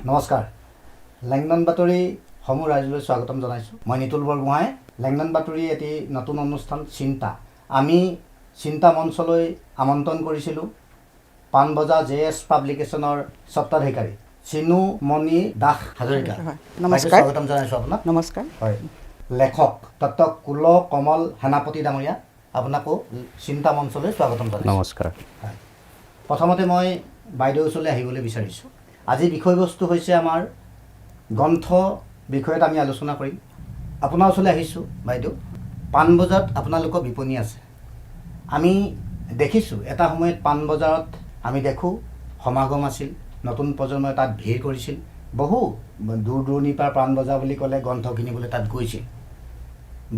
নমস্কাৰ, লেংডন বাতৰি সমূহ ৰাইজলৈ স্বাগতম জনাইছোঁ। মই নিতুল বৰগোহাঁই। লেংডন বাতৰি এটি নতুন অনুষ্ঠান চিন্তা। আমি চিন্তা মঞ্চলৈ আমন্ত্ৰণ কৰিছিলোঁ পাণবজাৰ জে এছ পাব্লিকেশ্যনৰ স্বত্বাধিকাৰী চিনু মণি দাস হাজৰিকা। হয়, নমস্কাৰ। বাইদেউ, স্বাগতম জনাইছোঁ আপোনাক। নমস্কাৰ। হয়, লেখক ডক্টৰ কুল কমল সেনাপতি ডাঙৰীয়া, আপোনাকো চিন্তা মঞ্চলৈ স্বাগতম জনাইছোঁ। নমস্কাৰ। হয়, প্ৰথমতে মই বাইদেউৰ ওচৰলৈ আহিবলৈ বিচাৰিছোঁ। আজি বিষয়বস্তু হৈছে আমাৰ গ্ৰন্থ বিষয়ত আমি আলোচনা কৰিম। আপোনাৰ ওচৰলৈ আহিছোঁ বাইদেউ। পাণবজাৰত আপোনালোকৰ বিপণী আছে। আমি দেখিছোঁ, এটা সময়ত পাণবজাৰত আমি দেখোঁ সমাগম আছিল, নতুন প্ৰজন্মই তাত ভিৰ কৰিছিল। বহু দূৰ দূৰণিৰ পৰা পাণবজাৰ বুলি ক'লে গ্ৰন্থ কিনিবলৈ তাত গৈছিল।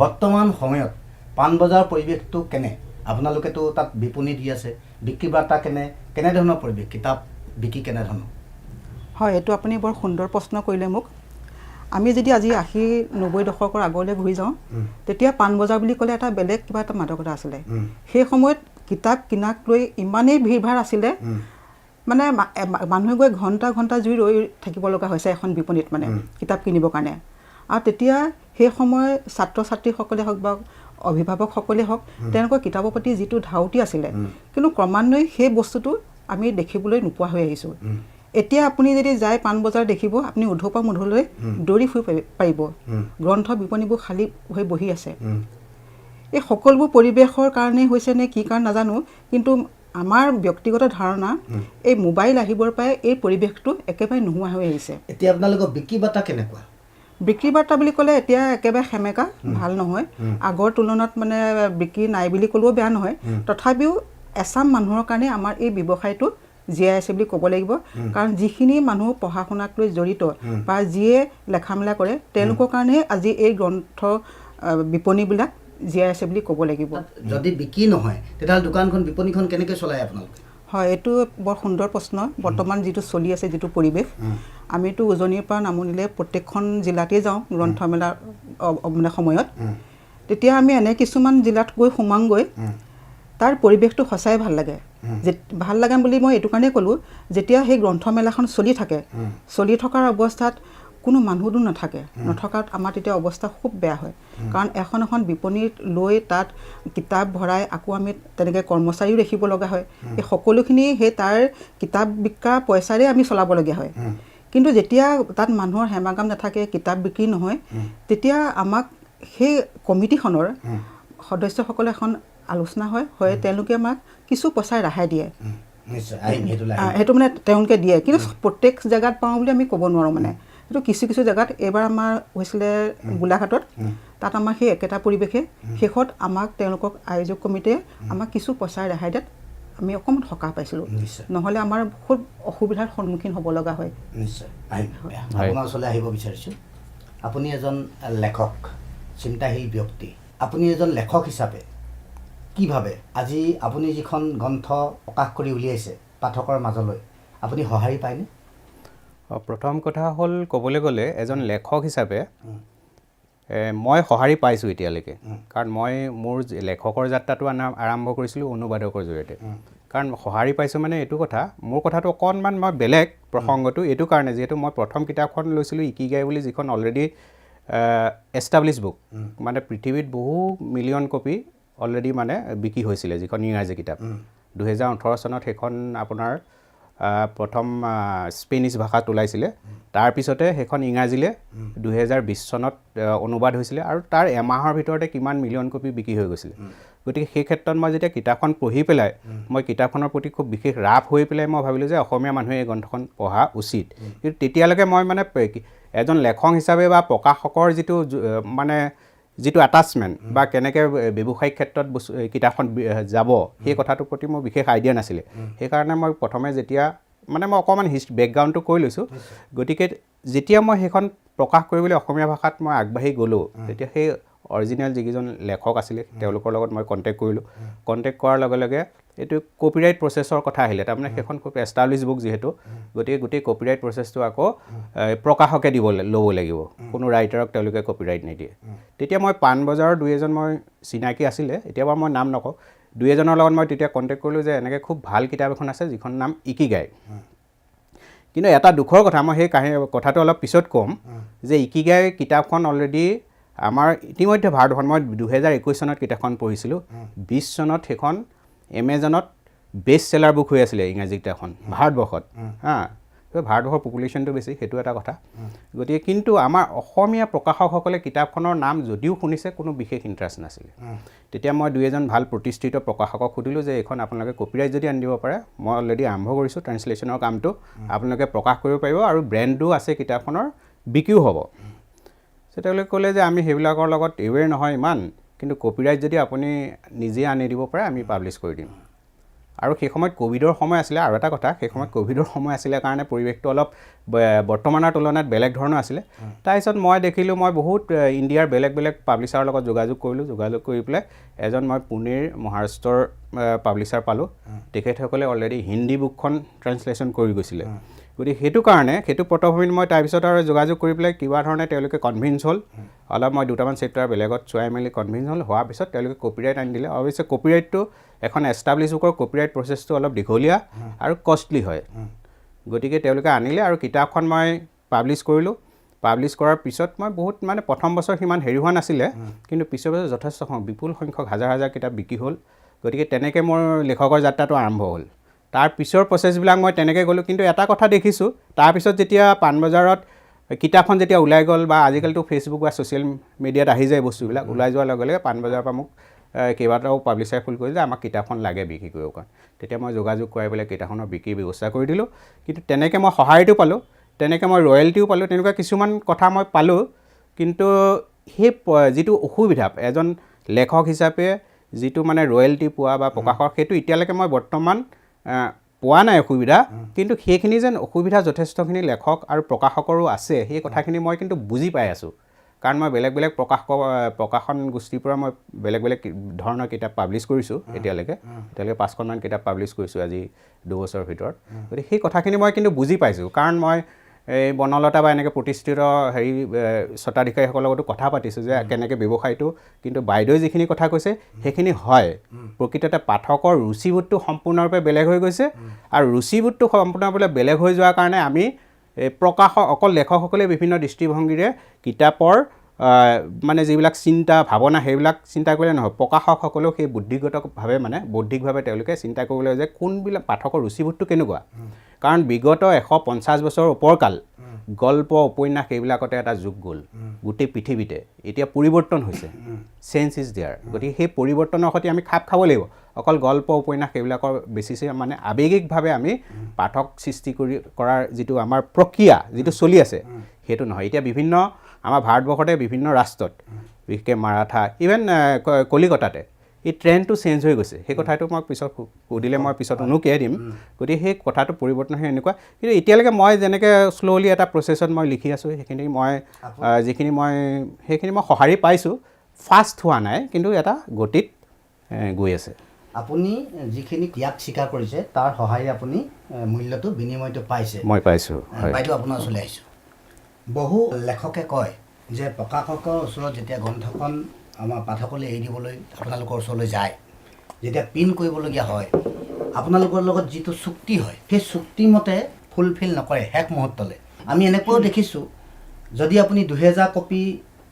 বৰ্তমান সময়ত পাণবজাৰৰ পৰিৱেশটো কেনে? আপোনালোকেতো তাত বিপণী দি আছে। বিক্ৰী বাৰ্তা কেনে, কেনেধৰণৰ পৰিৱেশ, কিতাপ বিক্ৰী কেনেধৰণৰ? হয়, এইটো আপুনি বৰ সুন্দৰ প্ৰশ্ন কৰিলে মোক। আমি যদি আজি 80-90 দশকৰ আগলৈ ঘূৰি যাওঁ, তেতিয়া পাণবজাৰ বুলি ক'লে এটা বেলেগ কিবা এটা মাদকতা আছিলে। সেই সময়ত কিতাপ কিনাক লৈ ইমানেই ভিৰ ভাৰ আছিলে, মানে মানুহে গৈ ঘণ্টা ঘণ্টা জুৰি ৰৈ থাকিব লগা হৈছে এখন বিপণীত, মানে কিতাপ কিনিবৰ কাৰণে। আৰু তেতিয়া সেই সময় ছাত্ৰ ছাত্ৰীসকলে হওক বা অভিভাৱকসকলে হওক, তেওঁলোকৰ কিতাপৰ প্ৰতি যিটো ধাউতি আছিলে, কিন্তু ক্ৰমান্বয়ে সেই বস্তুটো আমি দেখিবলৈ নোপোৱা হৈ আহিছোঁ। এতিয়া আপুনি যদি যায় পাণবজাৰ, দেখিব আপুনি উধৰ পৰা মুধলৈ দৌৰি ফুৰিব পাৰিব। গ্ৰন্থ বিপণীবোৰ খালী হৈ বহি আছে। এই সকলোবোৰ পৰিৱেশৰ কাৰণেই হৈছে নে কি কাৰণ নাজানো, কিন্তু আমাৰ ব্যক্তিগত ধাৰণা, এই মোবাইল আহিবৰ পৰাই এই পৰিৱেশটো একেবাৰে নোহোৱা হৈ আহিছে। এতিয়া আপোনালোকৰ বিক্ৰী বাৰ্তা কেনেকুৱা? বিক্ৰী বাৰ্তা বুলি ক'লে এতিয়া একেবাৰে সেমেকা, ভাল নহয়। আগৰ তুলনাত মানে বিক্ৰী নাই বুলি ক'লেও বেয়া নহয়। তথাপিও এচাম মানুহৰ কাৰণে আমাৰ এই ব্যৱসায়টো জীয়াই আছে বুলি ক'ব লাগিব, কাৰণ যিখিনি মানুহ পঢ়া শুনাক লৈ জড়িত বা যিয়ে লেখা মেলা কৰে, তেওঁলোকৰ কাৰণেহে আজি এই গ্ৰন্থ বিপণীবিলাক জীয়াই আছে বুলি ক'ব লাগিব। যদি বিক্ৰী নহয়, তেতিয়াহ'লে দোকানখন, বিপণীখন কেনেকৈ চলায় আপোনালোকে? হয়, এইটো বৰ সুন্দৰ প্ৰশ্ন। বৰ্তমান যিটো চলি আছে, যিটো পৰিৱেশ, আমিতো উজনিৰ পৰা নামনিলৈ প্ৰত্যেকখন জিলাতেই যাওঁ গ্ৰন্থমেলাৰ মানে সময়ত। তেতিয়া আমি এনে কিছুমান জিলাত গৈ সোমাওঁগৈ, তাৰ পৰিৱেশটো সঁচাই ভাল লাগে। যে ভাল লাগে বুলি মই এইটো কাৰণেই ক'লোঁ, যেতিয়া সেই গ্ৰন্থমেলাখন চলি থাকে, চলি থকাৰ অৱস্থাত কোনো মানুহতো নাথাকে। নথকাত আমাৰ তেতিয়া অৱস্থা খুব বেয়া হয়, কাৰণ এখন এখন বিপণীত লৈ তাত কিতাপ ভৰাই আকৌ আমি তেনেকৈ কৰ্মচাৰীও ৰাখিব লগা হয়। এই সকলোখিনি সেই তাৰ কিতাপ বিকা পইচাৰে আমি চলাবলগীয়া হয়। কিন্তু যেতিয়া তাত মানুহৰ হেমাগাম নাথাকে, কিতাপ বিক্ৰী নহয়, তেতিয়া আমাক সেই কমিটিখনৰ সদস্যসকলে এখন আলোচনা হয়, হয় তেওঁলোকে আমাক কিছু পইচা ৰেহাই দিয়ে। নিশ্চয় আহিম সেইটোলৈ, আহিম। সেইটো মানে তেওঁলোকে দিয়ে, কিন্তু প্ৰত্যেক জেগাত পাওঁ বুলি আমি ক'ব নোৱাৰোঁ। মানে সেইটো কিছু কিছু জেগাত, এইবাৰ আমাৰ হৈছিলে গোলাঘাটত, তাত আমাৰ সেই একেটা পৰিৱেশে শেষত আমাক তেওঁলোকক আয়োজক কমিটিয়ে আমাক কিছু পইচা ৰেহাই দিয়াত আমি অকণমান সকাহ পাইছিলোঁ। নহ'লে আমাৰ খুব অসুবিধাৰ সন্মুখীন হ'ব লগা হয়। নিশ্চয় আহিম। হয়। আপোনাৰ ওচৰলৈ আহিব বিচাৰিছোঁ। আপুনি এজন লেখক, চিন্তাশীল ব্যক্তি। আপুনি এজন লেখক হিচাপে কি ভাবে, আজি আপুনি যিখন গ্ৰন্থ প্ৰকাশ কৰি উলিয়াইছে পাঠকৰ মাজলৈ, আপুনি সঁহাৰি পায়নে? প্ৰথম কথা হ'ল, ক'বলৈ গ'লে এজন লেখক হিচাপে মই সঁহাৰি পাইছোঁ এতিয়ালৈকে, কাৰণ মই মোৰ লেখকৰ যাত্ৰাটো আৰম্ভ কৰিছিলোঁ অনুবাদকৰ জৰিয়তে। কাৰণ সঁহাৰি পাইছোঁ মানে এইটো কথা, মোৰ কথাটো অকণমান মই বেলেগ প্ৰসংগটো এইটো কাৰণে, যিহেতু মই প্ৰথম কিতাপখন লৈছিলোঁ ইকিগাই বুলি, যিখন অলৰেডি এষ্টাব্লিছ বুক, মানে পৃথিৱীত বহু মিলিয়ন কপি অলৰেডি মানে বিক্ৰী হৈছিলে, যিখন ইংৰাজী কিতাপ। 2018 চনত সেইখন আপোনাৰ প্ৰথম স্পেনিছ ভাষাত ওলাইছিলে। তাৰপিছতে সেইখন ইংৰাজীলৈ 2020 চনত অনুবাদ হৈছিলে আৰু তাৰ এমাহৰ ভিতৰতে কিমান মিলিয়ন কপি বিক্ৰী হৈ গৈছিলে। গতিকে সেই ক্ষেত্ৰত মই যেতিয়া কিতাপখন পঢ়ি পেলাই, মই কিতাপখনৰ প্ৰতি খুব বিশেষ ৰাপ হৈ পেলাই মই ভাবিলোঁ যে অসমীয়া মানুহে এই গ্ৰন্থখন পঢ়া উচিত। কিন্তু তেতিয়ালৈকে মই মানে এজন লেখক হিচাপে বা প্ৰকাশকৰ যিটো মানে যিটো এটাচমেণ্ট বা কেনেকৈ ব্যৱসায়িক ক্ষেত্ৰত বস্তু কিতাপখন যাব, সেই কথাটোৰ প্ৰতি মোৰ বিশেষ আইডিয়া নাছিলে। সেইকাৰণে মই প্ৰথমে যেতিয়া মানে মই অকণমান বেকগ্ৰাউণ্ডটো কৈ লৈছোঁ। গতিকে যেতিয়া মই সেইখন প্ৰকাশ কৰিবলৈ অসমীয়া ভাষাত মই আগবাঢ়ি গ'লোঁ, তেতিয়া সেই অৰিজিনেল যিকেইজন লেখক আছিলে, তেওঁলোকৰ লগত মই কণ্টেক্ট কৰিলোঁ। কণ্টেক্ট কৰাৰ লগে লগে এইটো কপিৰাইট প্ৰচেছৰ কথা আহিলে। তাৰমানে সেইখন খুব এষ্টাব্লিছ বুক যিহেতু, গতিকে গোটেই কপিৰাইট প্ৰচেছটো আকৌ প্ৰকাশকে দিব ল'ব লাগিব, কোনো ৰাইটাৰক তেওঁলোকে কপিৰাইট নিদিয়ে। তেতিয়া মই পাণবজাৰৰ দুই এজন মই চিনাকি আছিলে, এতিয়া বাৰু মই নাম নকওঁ, দুই এজনৰ লগত মই তেতিয়া কণ্টেক্ট কৰিলোঁ যে এনেকৈ খুব ভাল কিতাপ এখন আছে, যিখন নাম ইকিগাই। কিন্তু কিন্তু এটা দুখৰ কথা, মই সেই কথাটো অলপ পিছত ক'ম যে ইকিগাই কিতাপখন অলৰেডি আমাৰ ইতিমধ্যে ভাৰতবৰ্ষত, মই 2021 চনত কিতাপখন পঢ়িছিলোঁ, 20 চনত সেইখন এমেজনত বেষ্ট চেলাৰ বুক হৈ আছিলে ইংৰাজী কিতাপখন ভাৰতবৰ্ষত। হা, ভাৰতবৰ্ষৰ পপুলেশ্যনটো বেছি, সেইটো এটা কথা। গতিকে কিন্তু আমাৰ অসমীয়া প্ৰকাশকসকলে কিতাপখনৰ নাম যদিও শুনিছে, কোনো বিশেষ ইণ্টাৰেষ্ট নাছিলে। তেতিয়া মই দুই এজন ভাল প্ৰতিষ্ঠিত প্ৰকাশকক সুধিলোঁ যে এইখন আপোনালোকে কপিৰাইট যদি আনি দিব পাৰে, মই অলৰেডি আৰম্ভ কৰিছোঁ ট্ৰেঞ্চলেশ্যনৰ কামটো, আপোনালোকে প্ৰকাশ কৰিব পাৰিব আৰু ব্ৰেণ্ডো আছে কিতাপখনৰ, বিক্ৰীও হ'ব। তেওঁলোকে ক'লে যে আমি সেইবিলাকৰ লগত এৱেৰ নহয় ইমান, কিন্তু কপিৰাইট যদি আপুনি নিজে আনি দিব পাৰে আমি পাব্লিছ কৰি দিম। আৰু সেই সময়ত ক'ভিডৰ সময় আছিলে, আৰু এটা কথা, সেই সময়ত ক'ভিডৰ সময় আছিলে কাৰণে পৰিৱেশটো অলপ বৰ্তমানৰ তুলনাত বেলেগ ধৰণৰ আছিলে। তাৰপিছত মই দেখিলোঁ, মই বহুত ইণ্ডিয়াৰ বেলেগ বেলেগ পাব্লিছাৰৰ লগত যোগাযোগ কৰিলোঁ। যোগাযোগ কৰি পেলাই এজন মই পুনেৰ মহাৰাষ্ট্ৰৰ পাব্লিছাৰ পালোঁ, তেখেতসকলে অলৰেডি হিন্দী বুকখন ট্ৰেঞ্চলেশ্যন কৰি গৈছিলে। গতিকে সেইটো কাৰণে সেইটো পটভূমিত মই তাৰপিছত আৰু যোগাযোগ কৰি পেলাই কিবা ধৰণে তেওঁলোকে কনভিন্স হ'ল, অলপ মই দুটামান চেপ্টাৰ বেলেগত চোৱাই মেলি কনভিন্স হ'ল। হোৱাৰ পিছত তেওঁলোকে কপিৰাইট আনি দিলে। অৱশ্যে কপিৰাইটটো এখন এষ্টাব্লিছ বুকৰ কপিৰাইট প্ৰচেছটো অলপ দীঘলীয়া আৰু কষ্টলি হয়, গতিকে তেওঁলোকে আনিলে আৰু কিতাপখন মই পাব্লিছ কৰিলোঁ। পাব্লিছ কৰাৰ পিছত মই বহুত মানে প্ৰথম বছৰ সিমান হেৰি হোৱা নাছিলে, কিন্তু পিছৰ বছৰ যথেষ্ট বিপুল সংখ্যক হাজাৰ হাজাৰ কিতাপ বিক্ৰী হ'ল। গতিকে তেনেকৈ মোৰ লেখকৰ যাত্ৰাটো আৰম্ভ হ'ল। তাৰ পিছৰ প্ৰচেছবিলাক মই তেনেকৈ গ'লোঁ। কিন্তু এটা কথা দেখিছোঁ, তাৰপিছত যেতিয়া পাণবজাৰত কিতাপখন যেতিয়া ওলাই গ'ল বা আজিকালিতো ফেচবুক বা ছ'চিয়েল মিডিয়াত আহি যায় বস্তুবিলাক, ওলাই যোৱাৰ লগে লগে পাণবজাৰৰ পৰা মোক কেইবাটাও পাব্লিছাৰে ফোন কৰিলে যে আমাক কিতাপখন লাগে বিক্ৰী কৰিবৰ কাৰণে। তেতিয়া মই যোগাযোগ কৰাই পেলাই কিতাপখনৰ বিক্ৰীৰ ব্যৱস্থা কৰি দিলোঁ। কিন্তু তেনেকৈ মই সঁহাৰিটো পালোঁ, তেনেকৈ মই ৰয়েলটিও পালোঁ, তেনেকুৱা কিছুমান কথা মই পালোঁ। কিন্তু সেই যিটো অসুবিধা এজন লেখক হিচাপে যিটো মানে ৰয়েলটি পোৱা বা প্ৰকাশৰ, সেইটো এতিয়ালৈকে মই বৰ্তমান পোৱা নাই অসুবিধা। কিন্তু সেইখিনি যেন অসুবিধা যথেষ্টখিনি লেখক আৰু প্ৰকাশকৰো আছে, সেই কথাখিনি মই কিন্তু বুজি পাই আছোঁ। কাৰণ মই বেলেগ বেলেগ প্ৰকাশন গোষ্ঠীৰ পৰা মই বেলেগ বেলেগ ধৰণৰ কিতাপ পাব্লিছ কৰিছোঁ এতিয়ালৈকে 5খনমান কিতাপ পাব্লিছ কৰিছোঁ আজি 2 বছৰৰ ভিতৰত। গতিকে সেই কথাখিনি মই কিন্তু বুজি পাইছোঁ, কাৰণ মই এই বনলতা বা এনেকৈ প্ৰতিষ্ঠিত হেৰি স্বত্বাধিকাৰীসকলৰ লগতো কথা পাতিছোঁ যে কেনেকৈ ব্যৱসায়টো। কিন্তু বাইদেৱে যিখিনি কথা কৈছে সেইখিনি হয়, প্ৰকৃততে পাঠকৰ ৰুচিবোধটো সম্পূৰ্ণৰূপে বেলেগ হৈ গৈছে। আৰু ৰুচিবোধটো সম্পূৰ্ণৰূপে বেলেগ হৈ যোৱাৰ কাৰণে আমি এই প্ৰকাশক অকল লেখকসকলে বিভিন্ন দৃষ্টিভংগীৰে কিতাপৰ মানে যিবিলাক চিন্তা ভাৱনা সেইবিলাক চিন্তা কৰিলে নহয়, প্ৰকাশকসকলেও সেই বুদ্ধিগতভাৱে মানে বৌদ্ধিকভাৱে তেওঁলোকে চিন্তা কৰিব লাগিব যে কোনবিলাক পাঠকৰ ৰুচিবোধটো কেনেকুৱা। কাৰণ বিগত 150 বছৰৰ ওপৰ কাল গল্প উপন্যাস এইবিলাকতে এটা যুগ গ'ল গোটেই পৃথিৱীতে। এতিয়া পৰিৱৰ্তন হৈছে, চেঞ্জ is there. গতিকে সেই পৰিৱৰ্তনৰ সৈতে আমি খাপ খাব লাগিব। অকল গল্প উপন্যাস এইবিলাকৰ বেছিছে মানে আৱেগিকভাৱে আমি পাঠক সৃষ্টি কৰাৰ যিটো আমাৰ প্ৰক্ৰিয়া যিটো চলি আছে সেইটো নহয়। এতিয়া বিভিন্ন আমাৰ ভাৰতবৰ্ষতে বিভিন্ন ৰাষ্ট্ৰত, বিশেষকৈ মাৰাঠা, ইভেন কলিকতাতে এই ট্ৰেণ্ডটো চেঞ্জ হৈ গৈছে। সেই কথাটো মই পিছত সুধিলে মই পিছত উনুকিয়াই দিম। গতিকে সেই কথাটো পৰিৱৰ্তন হৈ এনেকুৱা। কিন্তু এতিয়ালৈকে মই যেনেকৈ শ্ল'লি এটা প্ৰচেছত মই লিখি আছোঁ, সেইখিনি মই যিখিনি মই সেইখিনি মই সঁহাৰি পাইছোঁ। ফাষ্ট হোৱা নাই, কিন্তু এটা গতিত গৈ আছে। আপুনি যিখিনি ত্যাগ স্বীকাৰ কৰিছে তাৰ সহায় আপুনি মূল্যটো বিনিময়টো পাইছে। মই পাইছোঁ, হয়। বাইদেউ, আপোনাৰ ওচৰলৈ আহিছোঁ। বহু লেখকে কয় যে প্ৰকাশকৰ ওচৰত যেতিয়া গ্ৰন্থখন আমাৰ পাঠকলৈ এৰি দিবলৈ আপোনালোকৰ ওচৰলৈ যায়, যেতিয়া প্ৰিণ্ট কৰিবলগীয়া হয়, আপোনালোকৰ লগত যিটো চুক্তি হয় সেই চুক্তিমতে ফুলফিল নকৰে শেষ মুহূৰ্তলৈ। আমি এনেকুৱাও দেখিছোঁ, যদি আপুনি 2000 কপি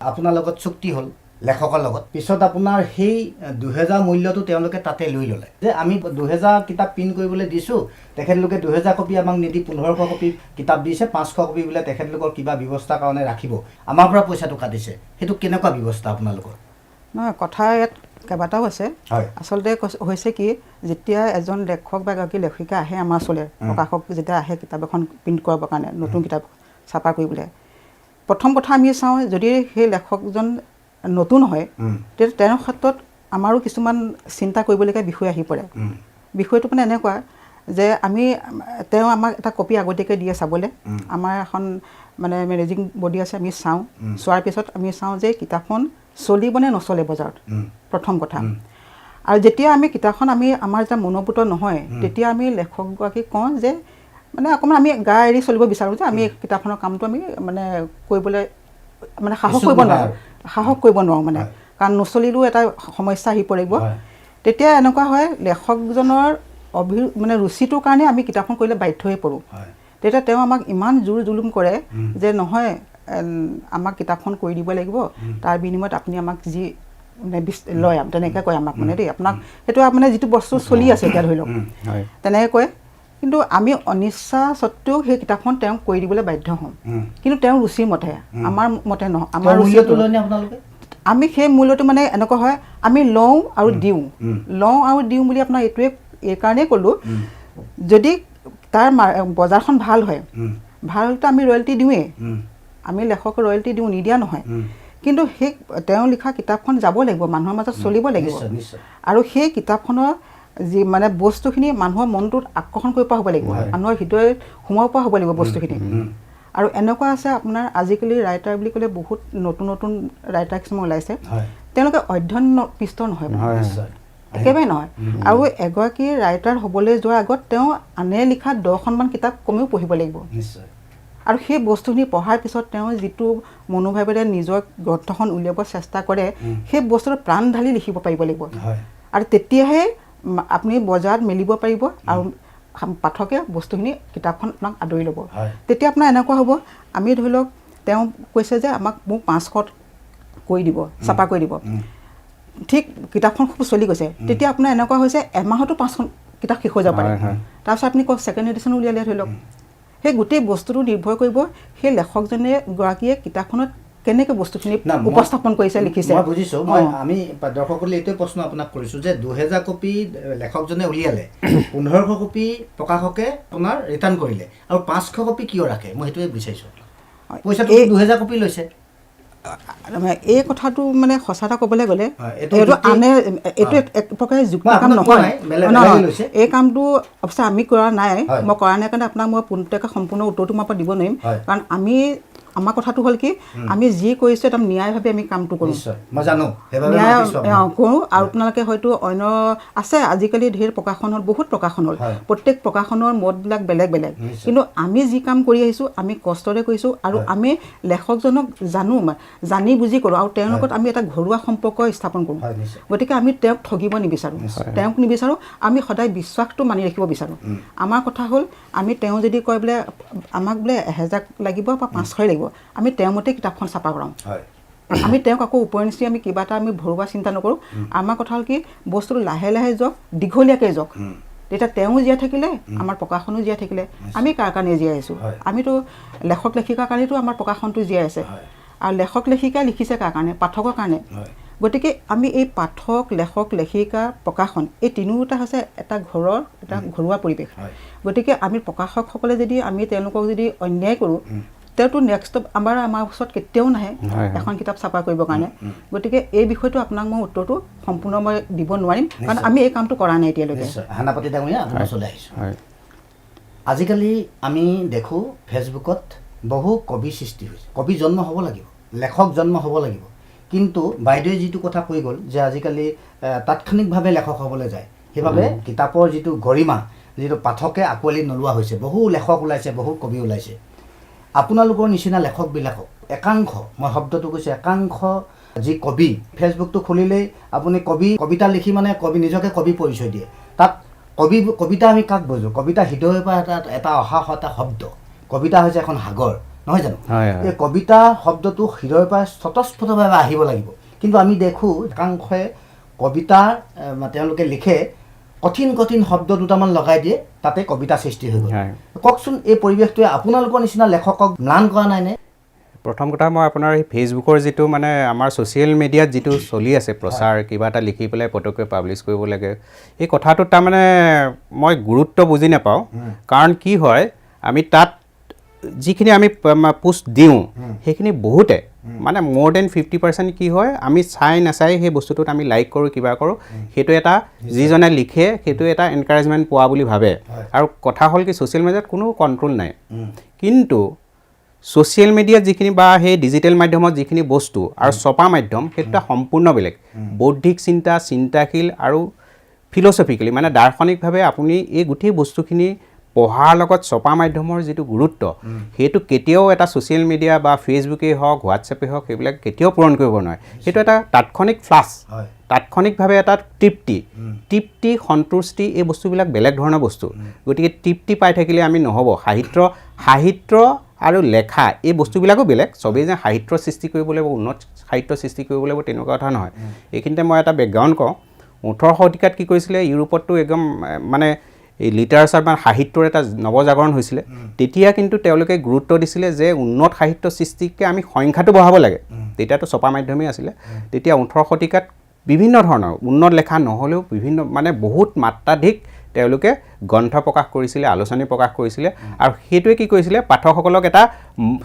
আপোনাৰ লগত চুক্তি হ'ল লেখকৰ লগত, পিছত আপোনাৰ সেই 2000 মূল্যটো তেওঁলোকে তাতে লৈ ল'লে যে আমি 2000 কিতাপ প্ৰিণ্ট কৰিবলৈ দিছোঁ, তেখেতলোকে 2000 কপি আমাক নিদি 1500 কপি কিতাপ দিছে, 500 কপি বোলে তেখেতলোকৰ কিবা ব্যৱস্থাৰ কাৰণে ৰাখিব, আমাৰ পৰা পইচাটো কাটিছে। সেইটো কেনেকুৱা ব্যৱস্থা আপোনালোকৰ? নহয়, কথা ইয়াত কেইবাটাও আছে। আচলতে হৈছে কি, যেতিয়া এজন লেখক বা এগৰাকী লেখিকা আহে আমাৰ ওচৰলৈ, প্ৰকাশক যেতিয়া আহে কিতাপ এখন প্ৰিণ্ট কৰাবৰ কাৰণে, নতুন কিতাপ ছাপা কৰিবলৈ, প্ৰথম কথা আমি চাওঁ যদি সেই লেখকজন নতুন হয়, তেতিয়া তেওঁৰ ক্ষেত্ৰত আমাৰো কিছুমান চিন্তা কৰিবলগীয়া বিষয় আহি পৰে। বিষয়টো মানে এনেকুৱা যে তেওঁ আমাক এটা কপি আগতীয়াকৈ দিয়ে চাবলৈ। আমাৰ এখন মানে মেনেজিং বডি আছে, আমি চাওঁ। চোৱাৰ পিছত আমি চাওঁ যে কিতাপখন চলিব নে নচলে বজাৰত, প্ৰথম কথা। আৰু যেতিয়া আমি কিতাপখন আমি আমাৰ যেতিয়া মনোপুত নহয়, তেতিয়া আমি লেখকগৰাকীক কওঁ যে মানে অকণমান আমি গা এৰি চলিব বিচাৰোঁ যে আমি কিতাপখনৰ কামটো আমি মানে কৰিবলৈ মানে সাহস কৰিব নোৱাৰোঁ, সাহস কৰিব নোৱাৰোঁ মানে, কাৰণ নচলিলেও এটা সমস্যা আহি পৰিব। তেতিয়া এনেকুৱা হয়, লেখকজনৰ মানে ৰুচিটোৰ কাৰণে আমি কিতাপখন কৰিলে বাধ্য হৈ পৰোঁ। তেতিয়া তেওঁ আমাক ইমান জোৰ জুলুম কৰে যে নহয়, আমাক কিতাপখন কৰি দিব লাগিব, তাৰ বিনিময়ত আপুনি আমাক যি মানে লয় তেনেকৈ কয় আমাক, মানে দেই আপোনাক সেইটো মানে যিটো বস্তু চলি আছে এতিয়া ধৰি লওক তেনেকৈ কয়। কিন্তু আমি অনিচ্ছা সত্ত্বেও সেই কিতাপখন তেওঁক কৰি দিবলৈ বাধ্য হওঁ, কিন্তু তেওঁৰ ৰুচিৰ মতে, আমাৰ মতে নহয়। আমাৰ মূল্যটো লয়নে আপোনালোকে? আমি সেই মূল্যটো মানে এনেকুৱা হয়, আমি লওঁ আৰু দিওঁ, লওঁ আৰু দিওঁ বুলি আপোনাৰ এইটোৱে এইকাৰণেই ক'লোঁ, যদি তাৰ বজাৰখন ভাল হয়, ভাল হ'লেতো আমি ৰয়েল্টি দিওঁৱেই, আমি লেখকক ৰয়েল্টি দিওঁ, নিদিয়া নহয়। কিন্তু সেই তেওঁ লিখা কিতাপখন যাব লাগিব, মানুহৰ মাজত চলিব লাগিব, আৰু সেই কিতাপখনৰ যি মানে বস্তুখিনি মানুহৰ মনটোত আকৰ্ষণ কৰিব পৰা হ'ব লাগিব, মানুহৰ হৃদয়ত সোমাব পৰা হ'ব লাগিব বস্তুখিনি। আৰু এনেকুৱা আছে আপোনাৰ আজিকালি ৰাইটাৰ বুলি ক'লে বহুত নতুন নতুন ৰাইটাৰ কিছুমান ওলাইছে, তেওঁলোকে অধ্যয়ন পিষ্ট নহয়, একেবাৰে নহয়। আৰু এগৰাকী ৰাইটাৰ হ'বলৈ যোৱাৰ আগত তেওঁ আনে লিখা 10খনমান কিতাপ কমেও পঢ়িব লাগিব, আৰু সেই বস্তুখিনি পঢ়াৰ পিছত তেওঁ যিটো মনোভাৱেৰে নিজৰ গ্ৰন্থখন উলিয়াব চেষ্টা কৰে, সেই বস্তুটো প্ৰাণ ঢালি লিখিব পাৰিব লাগিব, আৰু তেতিয়াহে আপুনি বজাৰত মেলিব পাৰিব আৰু পাঠকে বস্তুখিনি কিতাপখন আপোনাক আদৰি ল'ব। তেতিয়া আপোনাৰ এনেকুৱা হ'ব, আমি ধৰি লওক তেওঁ কৈছে যে আমাক মোক 500 কৰি দিব, চাফা কৰি দিব, ঠিক কিতাপখন খুব চলি গৈছে, তেতিয়া আপোনাৰ এনেকুৱা হৈছে এমাহতো 5খন কিতাপ শেষ হৈ যাব পাৰে। তাৰপিছত আপুনি কওক ছেকেণ্ড এডিশ্যন উলিয়ালে ধৰি লওক, সেই গোটেই বস্তুটো নিৰ্ভৰ কৰিব সেই লেখকজনে গৰাকীয়ে কিতাপখনত কেনেকৈ বস্তুখিনি উপস্থাপন কৰিছে, লিখিছে। মই বুজিছোঁ। মই আমি দৰ্শকসকলে এইটোৱে প্ৰশ্ন আপোনাক কৰিছোঁ যে 2000 কপি লেখকজনে উলিয়ালে, 1500 কপি প্ৰকাশকে আপোনাৰ ৰিটাৰ্ণ কৰিলে, আৰু 500 কপি কিয় ৰাখে, মই সেইটোৱে বিচাৰিছোঁ। পইচাটো 2000 কপি লৈছে। এই কথাটো মানে সঁচা এটা ক'বলৈ গ'লে এইটো আনে, এইটো এক প্ৰকাৰে যুক্তি কাম নহয়। এই কামটো অৱশ্যে আমি কৰা নাই, মই কৰা নাই কাৰণে আপোনাক মই পোনপটীয়াকৈ সম্পূৰ্ণ উত্তৰটো মই দিব নোৱাৰিম, কাৰণ আমি আমাৰ কথাটো হ'ল কি, আমি যি কৰিছোঁ একদম ন্যায়ভাৱে আমি কামটো কৰোঁ, ন্যায় কৰোঁ। আৰু আপোনালোকে হয়তো অন্য আছে, আজিকালি ঢেৰ প্ৰকাশন হ'ল, বহুত প্ৰকাশন হ'ল, প্ৰত্যেক প্ৰকাশনৰ মতবিলাক বেলেগ বেলেগ, কিন্তু আমি যি কাম কৰি আহিছোঁ আমি কষ্টৰে কৰিছোঁ, আৰু আমি লেখকজনক জানো, জানি বুজি কৰোঁ, আৰু তেওঁৰ লগত আমি এটা ঘৰুৱা সম্পৰ্ক স্থাপন কৰোঁ। গতিকে আমি তেওঁক ঠগিব নিবিচাৰোঁ, তেওঁক নিবিচাৰোঁ, আমি সদায় বিশ্বাসটো মানি ৰাখিব বিচাৰোঁ। আমাৰ কথা হ'ল আমি তেওঁ যদি কয় বোলে আমাক বোলে 1000 লাগিব বা 500 লাগিব, আমি তেওঁৰ মতে কিতাপখন চাফা কৰাওঁ, আমি তেওঁক আকৌ ওপৰঞ্চি আমি কিবা এটা আমি ভৰোৱা চিন্তা নকৰোঁ। আমাৰ কথা হ'ল কি, বস্তুটো লাহে লাহে যাওক, দীঘলীয়াকৈ যাওক, তেতিয়া তেওঁ জীয়াই থাকিলে আমাৰ প্ৰকাশনো জীয়াই থাকিলে। আমি কাৰ কাৰণে জীয়াই আছোঁ? আমিতো লেখক লেখিকাৰ কাৰণেতো আমাৰ প্ৰকাশনটো জীয়াই আছে, আৰু লেখক লেখিকাই লিখিছে কাৰ কাৰণে? পাঠকৰ কাৰণে। গতিকে আমি এই পাঠক, লেখক, লেখিকা, প্ৰকাশন এই তিনিওটা হৈছে এটা ঘৰৰ এটা ঘৰুৱা পৰিৱেশ। গতিকে আমি প্ৰকাশকসকলে যদি আমি তেওঁলোকক যদি অন্যায় কৰোঁ, তেওঁতো নেক্সট আমাৰ ওচৰত কেতিয়াও নাহে এখন কিতাপ চাফা কৰিবৰ কাৰণে। গতিকে এই বিষয়টো আপোনাক মই উত্তৰটো সম্পূৰ্ণ মই দিব নোৱাৰিম, কাৰণ আমি এই কামটো কৰা নাই এতিয়ালৈকে। সেনাপতি ডাঙৰীয়া, আপোনাৰ ওচৰলৈ আহিছোঁ। আজিকালি আমি দেখোঁ ফেচবুকত বহু কবি সৃষ্টি হৈছে, কবি জন্ম হ'ব লাগিব, লেখক জন্ম হ'ব লাগিব, কিন্তু বাইদেৱে যিটো কথা কৈ গ'ল যে আজিকালি তাৎক্ষণিকভাৱে লেখক হ'বলৈ যায়, সেইবাবে কিতাপৰ যিটো গৰিমা, যিটো পাঠকে আঁকোৱালি নোলোৱা হৈছে, বহু লেখক ওলাইছে, বহু কবি ওলাইছে। আপোনালোকৰ নিচিনা লেখকবিলাকক একাংশ, মই শব্দটো কৈছোঁ একাংশ, যি কবি ফেচবুকটো খুলিলেই আপুনি কবি কবিতা লিখি মানে কবি নিজকে কবি পৰিচয় দিয়ে। তাত কবি কবিতা আমি কাক বুজোঁ? কবিতা হৃদয়ৰ পৰা এটা এটা অহা এটা শব্দ। কবিতা হৈছে এখন সাগৰ, নহয় জানো? এই কবিতা শব্দটো হৃদয়ৰ পৰা স্বতঃস্ফূৰ্তভাৱে আহিব লাগিব। কিন্তু আমি দেখোঁ একাংশই কবিতা তেওঁলোকে লিখে, কঠিন কঠিন শব্দ দুটামান লগাই দিয়ে, তাতে কবিতা সৃষ্টি হৈ গ'ল। কওকচোন, এই পৰিৱেশটোৱে আপোনালোকৰ নিচিনা লেখকক ম্লান কৰা নাইনে? প্ৰথম কথা মই আপোনাৰ এই ফেচবুকৰ যিটো মানে আমাৰ ছ'চিয়েল মিডিয়াত যিটো চলি আছে প্ৰচাৰ, কিবা এটা লিখি পেলাই পটককৈ পাব্লিছ কৰিব লাগে, এই কথাটোত তাৰমানে মই গুৰুত্ব বুজি নাপাওঁ। কাৰণ কি হয়, আমি তাত যিখিনি আমি পোষ্ট দিওঁ সেইখিনি বহুতে মানে মোৰ then 50% কি হয়, আমি চাই নাচাই সেই বস্তুটোত আমি লাইক কৰোঁ, কিবা কৰোঁ, সেইটো এটা যিজনে লিখে সেইটো এটা এনকাৰেজমেণ্ট পোৱা বুলি ভাবে। আৰু কথা হ'ল কি, ছ'চিয়েল মিডিয়াত কোনো কণ্ট্ৰল নাই, কিন্তু ছ'চিয়েল মিডিয়াত যিখিনি বা সেই ডিজিটেল মাধ্যমত যিখিনি বস্তু আৰু ছপা মাধ্যম সেইটো এটা সম্পূৰ্ণ বেলেগ। বৌদ্ধিক চিন্তা, চিন্তাশীল আৰু ফিলচফিকেলি মানে দাৰ্শনিকভাৱে আপুনি এই গোটেই বস্তুখিনি পঢ়াৰ লগত ছপা মাধ্যমৰ যিটো গুৰুত্ব, সেইটো কেতিয়াও এটা ছ'চিয়েল মিডিয়া বা ফেচবুকেই হওক, হোৱাটছএপেই হওক, সেইবিলাক কেতিয়াও পূৰণ কৰিব নোৱাৰে। সেইটো এটা তাৎক্ষণিক ফ্লাছ, তাৎক্ষণিকভাৱে এটা তৃপ্তি তৃপ্তি সন্তুষ্টি এই বস্তুবিলাক বেলেগ ধৰণৰ বস্তু। গতিকে তৃপ্তি পাই থাকিলে আমি নহ'ব। সাহিত্য সাহিত্য আৰু লেখা এই বস্তুবিলাকো বেলেগ। চবেই যে সাহিত্য সৃষ্টি কৰিব লাগিব, উন্নত সাহিত্য সৃষ্টি কৰিব লাগিব, তেনেকুৱা কথা নহয়। এইখিনিতে মই এটা বেকগ্ৰাউণ্ড কওঁ। 18 শতিকাত কি কৰিছিলে, ইউৰোপততো একদম মানে এই লিটাৰেচাৰ বা সাহিত্যৰ এটা নৱজাগৰণ হৈছিলে। তেতিয়া কিন্তু তেওঁলোকে গুৰুত্ব দিছিলে যে উন্নত সাহিত্য সৃষ্টিতকৈ আমি সংখ্যাটো বঢ়াব লাগে। তেতিয়াতো ছপা মাধ্যমেই আছিলে। তেতিয়া 18 শতিকাত বিভিন্ন ধৰণৰ উন্নত লেখা নহ'লেও বিভিন্ন মানে বহুত মাত্ৰাধিক তেওঁলোকে গ্ৰন্থ প্ৰকাশ কৰিছিলে, আলোচনী প্ৰকাশ কৰিছিলে। আৰু সেইটোৱে কি কৰিছিলে, পাঠকসকলক এটা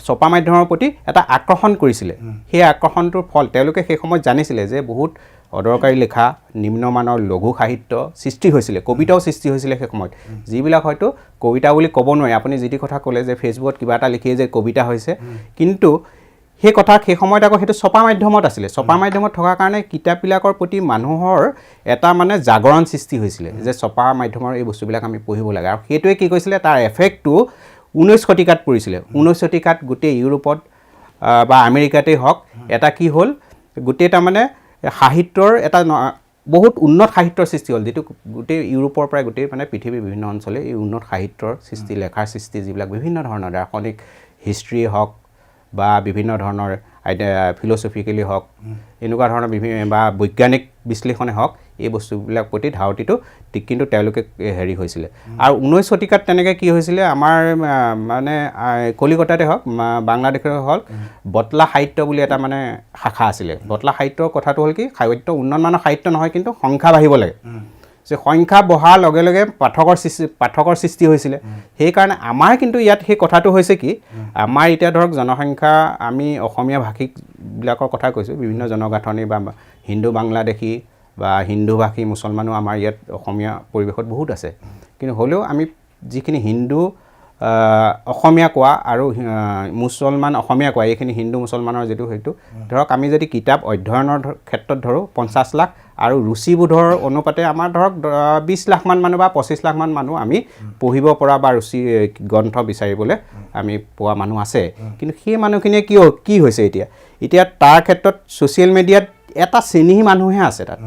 ছপা মাধ্যমৰ প্ৰতি এটা আকৰ্ষণ কৰিছিলে। সেই আকৰ্ষণটোৰ ফল তেওঁলোকে সেই সময়ত জানিছিলে যে বহুত অদৰকাৰী লেখা, নিম্নমানৰ লঘু সাহিত্য সৃষ্টি হৈছিলে, কবিতাও সৃষ্টি হৈছিলে সেই সময়ত, যিবিলাক হয়তো কবিতা বুলি ক'ব নোৱাৰি। আপুনি যিটো কথা ক'লে যে ফেচবুকত কিবা এটা লিখিয়ে যে কবিতা হৈছে, কিন্তু সেই কথা সেই সময়ত আকৌ সেইটো ছপা মাধ্যমত আছিলে। ছপা মাধ্যমত থকাৰ কাৰণে কিতাপবিলাকৰ প্ৰতি মানুহৰ এটা মানে জাগৰণ সৃষ্টি হৈছিলে যে ছপা মাধ্যমৰ এই বস্তুবিলাক আমি পঢ়িব লাগে। আৰু সেইটোৱে কি কৰিছিলে, তাৰ এফেক্টটো 19 শতিকাত পৰিছিলে। 19 শতিকাত গোটেই ইউৰোপত বা আমেৰিকাতেই হওক, এটা কি হ'ল, গোটেই তাৰমানে সাহিত্যৰ এটা বহুত উন্নত সাহিত্যৰ সৃষ্টি হ'ল, যিটো গোটেই ইউৰোপৰ পৰাই গোটেই মানে পৃথিৱীৰ বিভিন্ন অঞ্চলে এই উন্নত সাহিত্যৰ সৃষ্টি, লেখাৰ সৃষ্টি, যিবিলাক বিভিন্ন ধৰণৰ দাৰ্শনিক হিষ্ট্ৰী হওক বা বিভিন্ন ধৰণৰ ফিলচফিকেলি হওক, এনেকুৱা ধৰণৰ বিভিন্ন বা বৈজ্ঞানিক বিশ্লেষণে হওক, এই বস্তুবিলাক প্ৰতি ধাউতিটো কিন্তু তেওঁলোকে হেৰি হৈছিলে। আৰু 19 শতিকাত তেনেকৈ কি হৈছিলে, আমাৰ মানে কলিকতাতে হওক, বাংলাদেশতে হওক, বটলা সাহিত্য বুলি এটা মানে শাখা আছিলে। বটলা সাহিত্যৰ কথাটো হ'ল কি, সাহিত্য উন্নতমানৰ সাহিত্য নহয়, কিন্তু সংখ্যা বাঢ়িব লাগে। যে সংখ্যা বঢ়াৰ লগে লগে পাঠকৰ সৃষ্টি হৈছিলে। সেইকাৰণে আমাৰ কিন্তু ইয়াত সেই কথাটো হৈছে কি, আমাৰ এতিয়া ধৰক জনসংখ্যা, আমি অসমীয়া ভাষিকবিলাকৰ কথা কৈছোঁ, বিভিন্ন জনগাঁথনি বা হিন্দু বাংলাদেশী বা হিন্দু ভাষী মুছলমানো আমাৰ ইয়াত অসমীয়া পৰিৱেশত বহুত আছে। কিন্তু হ'লেও আমি যিখিনি হিন্দু অসমীয়া কোৱা আৰু মুছলমান অসমীয়া কোৱা, এইখিনি হিন্দু মুছলমানৰ যিটো সেইটো ধৰক আমি যদি কিতাপ অধ্যয়নৰ ক্ষেত্ৰত ধৰোঁ 50 লাখ, আৰু ৰুচিবোধৰ অনুপাতে আমাৰ ধৰক 20 লাখমান মানুহ বা 25 লাখমান মানুহ আমি পঢ়িব পৰা বা ৰুচি গ্ৰন্থ বিচাৰিবলৈ আমি পোৱা মানুহ আছে। কিন্তু সেই মানুহখিনিয়ে কি হৈছে এতিয়া, এতিয়া তাৰ ক্ষেত্ৰত ছ'চিয়েল মিডিয়াত এটা শ্ৰেণীৰ মানুহে আছে তাত,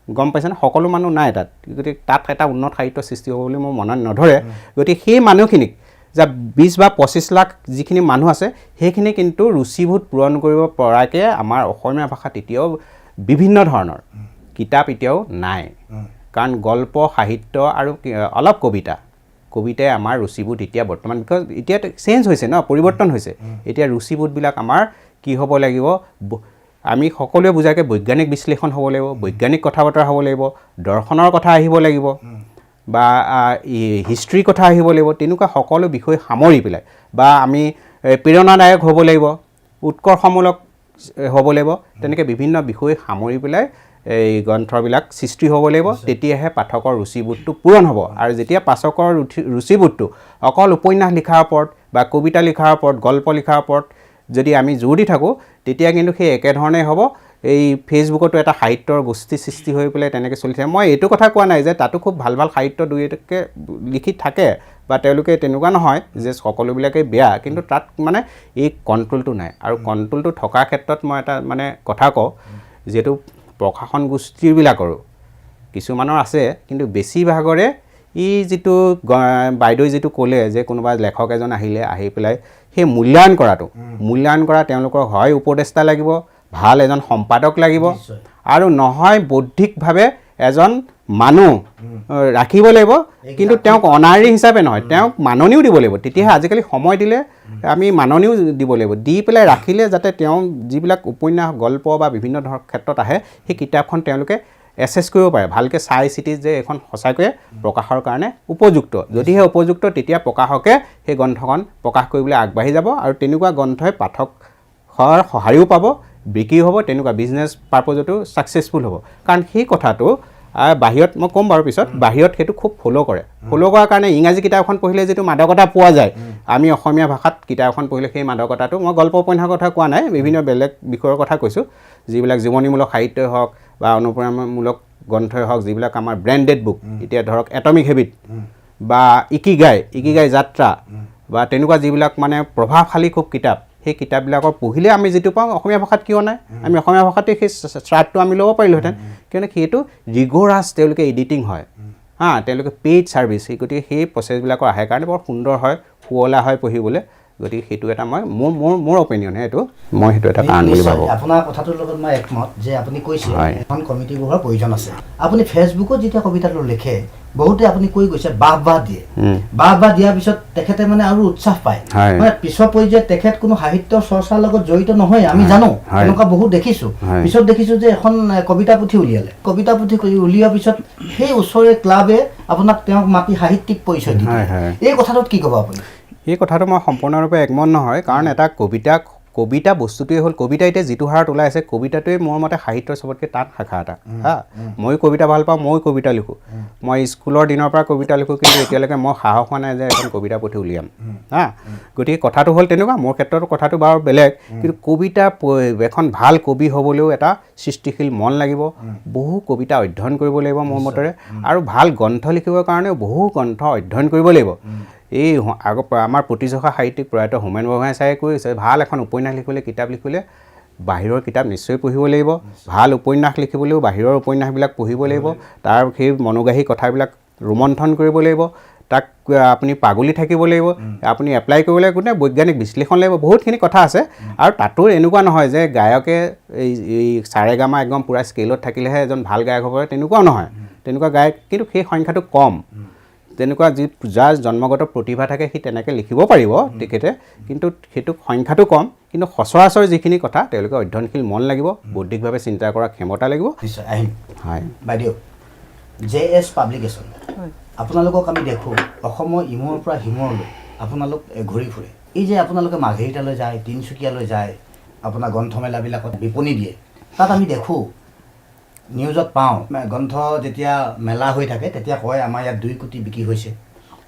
গম পাইছেনে, সকলো মানুহ নাই তাত। গতিকে তাত এটা উন্নত সাহিত্য সৃষ্টি হ'ব বুলি মোৰ মনত নধৰে। গতিকে সেই মানুহখিনিক যে 20 বা 25 লাখ যিখিনি মানুহ আছে, সেইখিনি কিন্তু ৰুচিবোধ পূৰণ কৰিব পৰাকৈ আমাৰ অসমীয়া ভাষাত এতিয়াও বিভিন্ন ধৰণৰ কিতাপ এতিয়াও নাই। কাৰণ গল্প, সাহিত্য আৰু অলপ কবিতা, কবিতাই আমাৰ ৰুচিবোধ এতিয়া বৰ্তমান, because এতিয়া চেঞ্জ হৈছে ন, পৰিৱৰ্তন হৈছে। এতিয়া ৰুচিবোধবিলাক আমাৰ কি হ'ব লাগিব, আমি সকলোৱে বুজাকৈ বৈজ্ঞানিক বিশ্লেষণ হ'ব লাগিব, বৈজ্ঞানিক কথা বতৰা হ'ব লাগিব, দৰ্শনৰ কথা আহিব লাগিব বা হিষ্ট্ৰীৰ কথা আহিব লাগিব, তেনেকুৱা সকলো বিষয় সামৰি পেলাই বা আমি প্ৰেৰণাদায়ক হ'ব লাগিব, উৎকৰ্ষমূলক হ'ব লাগিব, তেনেকৈ বিভিন্ন বিষয় সামৰি পেলাই এই গ্ৰন্থবিলাক সৃষ্টি হ'ব লাগিব। তেতিয়াহে পাঠকৰ ৰুচিবোধটো পূৰণ হ'ব। আৰু যেতিয়া পাঠকৰ ৰুচিবোধটো অকল উপন্যাস লিখাৰ ওপৰত বা কবিতা লিখাৰ ওপৰত, গল্প লিখাৰ ওপৰত যদি আমি জোৰ দি থাকোঁ, তেতিয়া কিন্তু সেই একেধৰণেই হ'ব। এই ফেচবুকতো এটা সাহিত্যৰ গোষ্ঠী সৃষ্টি হৈ পেলাই তেনেকৈ চলি থাকে। মই এইটো কথা কোৱা নাই যে তাতো খুব ভাল ভাল সাহিত্য দুই এটাকে লিখি থাকে বা তেওঁলোকে তেনেকুৱা নহয় যে সকলোবিলাকেই বেয়া, কিন্তু তাত মানে এই কণ্ট্ৰলটো নাই। আৰু কণ্ট্ৰলটো থকাৰ ক্ষেত্ৰত মই এটা মানে কথা কওঁ, যিহেতু প্ৰকাশন গোষ্ঠীবিলাকৰো কিছুমানৰ আছে, কিন্তু বেছিভাগৰে ই যিটো বাইদেৱে যিটো ক'লে যে কোনোবা লেখক এজন আহিলে, আহি পেলাই সেই মূল্যায়ন কৰাটো, মূল্যায়ন কৰা তেওঁলোকৰ হয় উপদেষ্টা লাগিব, ভাল এজন সম্পাদক লাগিব, আৰু নহয় বৌদ্ধিকভাৱে এজন মানুহ ৰাখিব লাগিব, কিন্তু তেওঁক অনাৰী হিচাপে নহয়, তেওঁক মাননিও দিব লাগিব। তেতিয়াহে আজিকালি সময় দিলে আমি মাননিও দিব লাগিব, দি পেলাই ৰাখিলে যাতে তেওঁ যিবিলাক উপন্যাস, গল্প বা বিভিন্ন ধৰণৰ ক্ষেত্ৰত আহে, সেই কিতাপখন তেওঁলোকে এছেছ কৰিব পাৰে ভালকৈ চাই চিতি যে এইখন সঁচাকৈয়ে প্ৰকাশৰ কাৰণে উপযুক্ত। যদিহে উপযুক্ত, তেতিয়া প্ৰকাশকে সেই গ্ৰন্থখন প্ৰকাশ কৰিবলৈ আগবাঢ়ি যাব, আৰু তেনেকুৱা গ্ৰন্থই পাঠকৰ সঁহাৰিও পাব, বিক্ৰী হ'ব, তেনেকুৱা বিজনেছ পাৰপজতো ছাকচেছফুল হ'ব। কাৰণ সেই কথাটো বাহিৰত মই ক'ম বাৰু পিছত, বাহিৰত সেইটো খুব ফ'ল' কৰে। ফ'ল' কৰাৰ কাৰণে ইংৰাজী কিতাপ এখন পঢ়িলে যিটো মাদকতা পোৱা যায়, আমি অসমীয়া ভাষাত কিতাপ এখন পঢ়িলে সেই মাদকতাটো, মই গল্প উপন্যাসৰ কথা কোৱা নাই, বিভিন্ন বেলেগ বিষয়ৰ কথা কৈছোঁ, যিবিলাক জীৱনীমূলক সাহিত্যই হওক বা অনুপ্ৰেৰণামূলক গ্ৰন্থই হওক, যিবিলাক আমাৰ ব্ৰেণ্ডেড বুক, এতিয়া ধৰক এটমিক হেবিট বা ইকিগাই, ইকিগাই যাত্ৰা বা তেনেকুৱা যিবিলাক মানে প্ৰভাৱশালী খুব কিতাপ, সেই কিতাপবিলাকৰ পঢ়িলে আমি যিটো পাওঁ অসমীয়া ভাষাত কিয় নাই, আমি অসমীয়া ভাষাতে সেই স্বাদটো আমি ল'ব পাৰিলোহেঁতেন। কিয়নো সেইটো ৰিগৰাছ তেওঁলোকে এডিটিং হয়, হা, তেওঁলোকে পেইড ছাৰ্ভিচ, সেই গতিকে সেই প্ৰচেছবিলাকৰ আহে কাৰণে বৰ সুন্দৰ হয়, শুৱলা হয় পঢ়িবলৈ। গতিকে সেইটো এটা মই মোৰ মোৰ মোৰ অপিনিয়ন, সেইটো মই সেইটো এটা কাৰণ বুলি ভাবোঁ। আপোনাৰ কথাটোৰ লগত মই একমত যে আপুনি কৈছে এখন কমিটি বহোৱাৰ প্ৰয়োজন আছে। আপুনি ফেচবুকত যেতিয়া কবিতাটো লিখে, বহুতে আপুনি কৈ গৈছে বাহ বাহ দিয়ে, বাহ বাহ দিয়াৰ পিছত তেখেতে মানে আৰু উৎসাহ পায়। মানে পিছৰ পৰ্যায়ত তেখেত কোনো সাহিত্য চৰ্চাৰ লগত জড়িত নহয়, আমি জানো, এনেকুৱা বহুত দেখিছোঁ। পিছত দেখিছোঁ যে এখন কবিতা পুথি উলিয়ালে, কবিতা পুথি উলিওৱাৰ পিছত সেই ওচৰৰে ক্লাবে আপোনাক তেওঁক মাতি সাহিত্যিক পৰিচয় দিলে। এই কথাটোত কি ক'ব আপুনি? এই কথাটো মই সম্পূৰ্ণৰূপে একমত নহয়, কাৰণ এটা কবিতা বস্তুটোৱে হ'ল, কবিতা এতিয়া যিটো হাৰত ওলাই আছে, কবিতাটোৱে মোৰ মতে সাহিত্যৰ চবতকৈ টান শাখা এটা। হা, ময়ো কবিতা ভাল পাওঁ, ময়ো কবিতা লিখোঁ, মই স্কুলৰ দিনৰ পৰা কবিতা লিখোঁ, কিন্তু এতিয়ালৈকে মই সাহস হোৱা নাই যে এখন কবিতা পুথি উলিয়াম। হা, গতিকে কথাটো হ'ল তেনেকুৱা। মোৰ ক্ষেত্ৰতো কথাটো বাৰু বেলেগ, কিন্তু কবিতা এখন ভাল কবি হ'বলৈও এটা সৃষ্টিশীল মন লাগিব, বহু কবিতা অধ্যয়ন কৰিব লাগিব মোৰ মতেৰে, আৰু ভাল গ্ৰন্থ লিখিবৰ কাৰণেও বহু গ্ৰন্থ অধ্যয়ন কৰিব লাগিব। এই আগৰ আমাৰ প্ৰতিযশা সাহিত্যিক প্ৰয়াত হোমেন বৰগোহাঁই ছাৰে কৈছে, ভাল এখন উপন্যাস লিখিবলৈ, কিতাপ লিখিবলৈ বাহিৰৰ কিতাপ নিশ্চয় পঢ়িব লাগিব, ভাল উপন্যাস লিখিবলৈও বাহিৰৰ উপন্যাসবিলাক পঢ়িব লাগিব, তাৰ সেই মনোগ্ৰাহী কথাবিলাক ৰোমন্থন কৰিব লাগিব, তাক আপুনি পাগলি থাকিব লাগিব, আপুনি এপ্লাই কৰিব লাগিব, গোটেই বৈজ্ঞানিক বিশ্লেষণ লাগিব, বহুতখিনি কথা আছে। আৰু তাতো এনেকুৱা নহয় যে গায়কে এই সাৰেগামা একদম পূৰা স্কেলত থাকিলেহে এজন ভাল গায়ক হ'ব পাৰে, তেনেকুৱাও নহয়। তেনেকুৱা গায়ক কিন্তু সেই সংখ্যাটো কম। তেনেকুৱা যি যাৰ জন্মগত প্ৰতিভা থাকে সি তেনেকৈ লিখিব পাৰিব তেখেতে, কিন্তু সেইটো সংখ্যাটো কম। কিন্তু সচৰাচৰ যিখিনি কথা তেওঁলোকে অধ্যয়নশীল মন লাগিব, বৌদ্ধিকভাৱে চিন্তা কৰাৰ ক্ষমতা লাগিব। নিশ্চয় আহিম। হয় বাইদেউ, জে এছ পাব্লিকেশ্যন, আপোনালোকক আমি দেখোঁ অসমৰ ইমূৰৰ পৰা সিমূৰলৈ আপোনালোক ঘূৰি ফুৰে। এই যে আপোনালোকে মাৰ্ঘেৰিটালৈ যায়, তিনিচুকীয়ালৈ যায়, আপোনাৰ গ্ৰন্থমেলাবিলাকত বিপণী দিয়ে, তাত আমি দেখোঁ, নিউজত পাওঁ, গ্ৰন্থ যেতিয়া মেলা হৈ থাকে তেতিয়া কয় আমাৰ ইয়াত 2 কোটি বিক্ৰী হৈছে,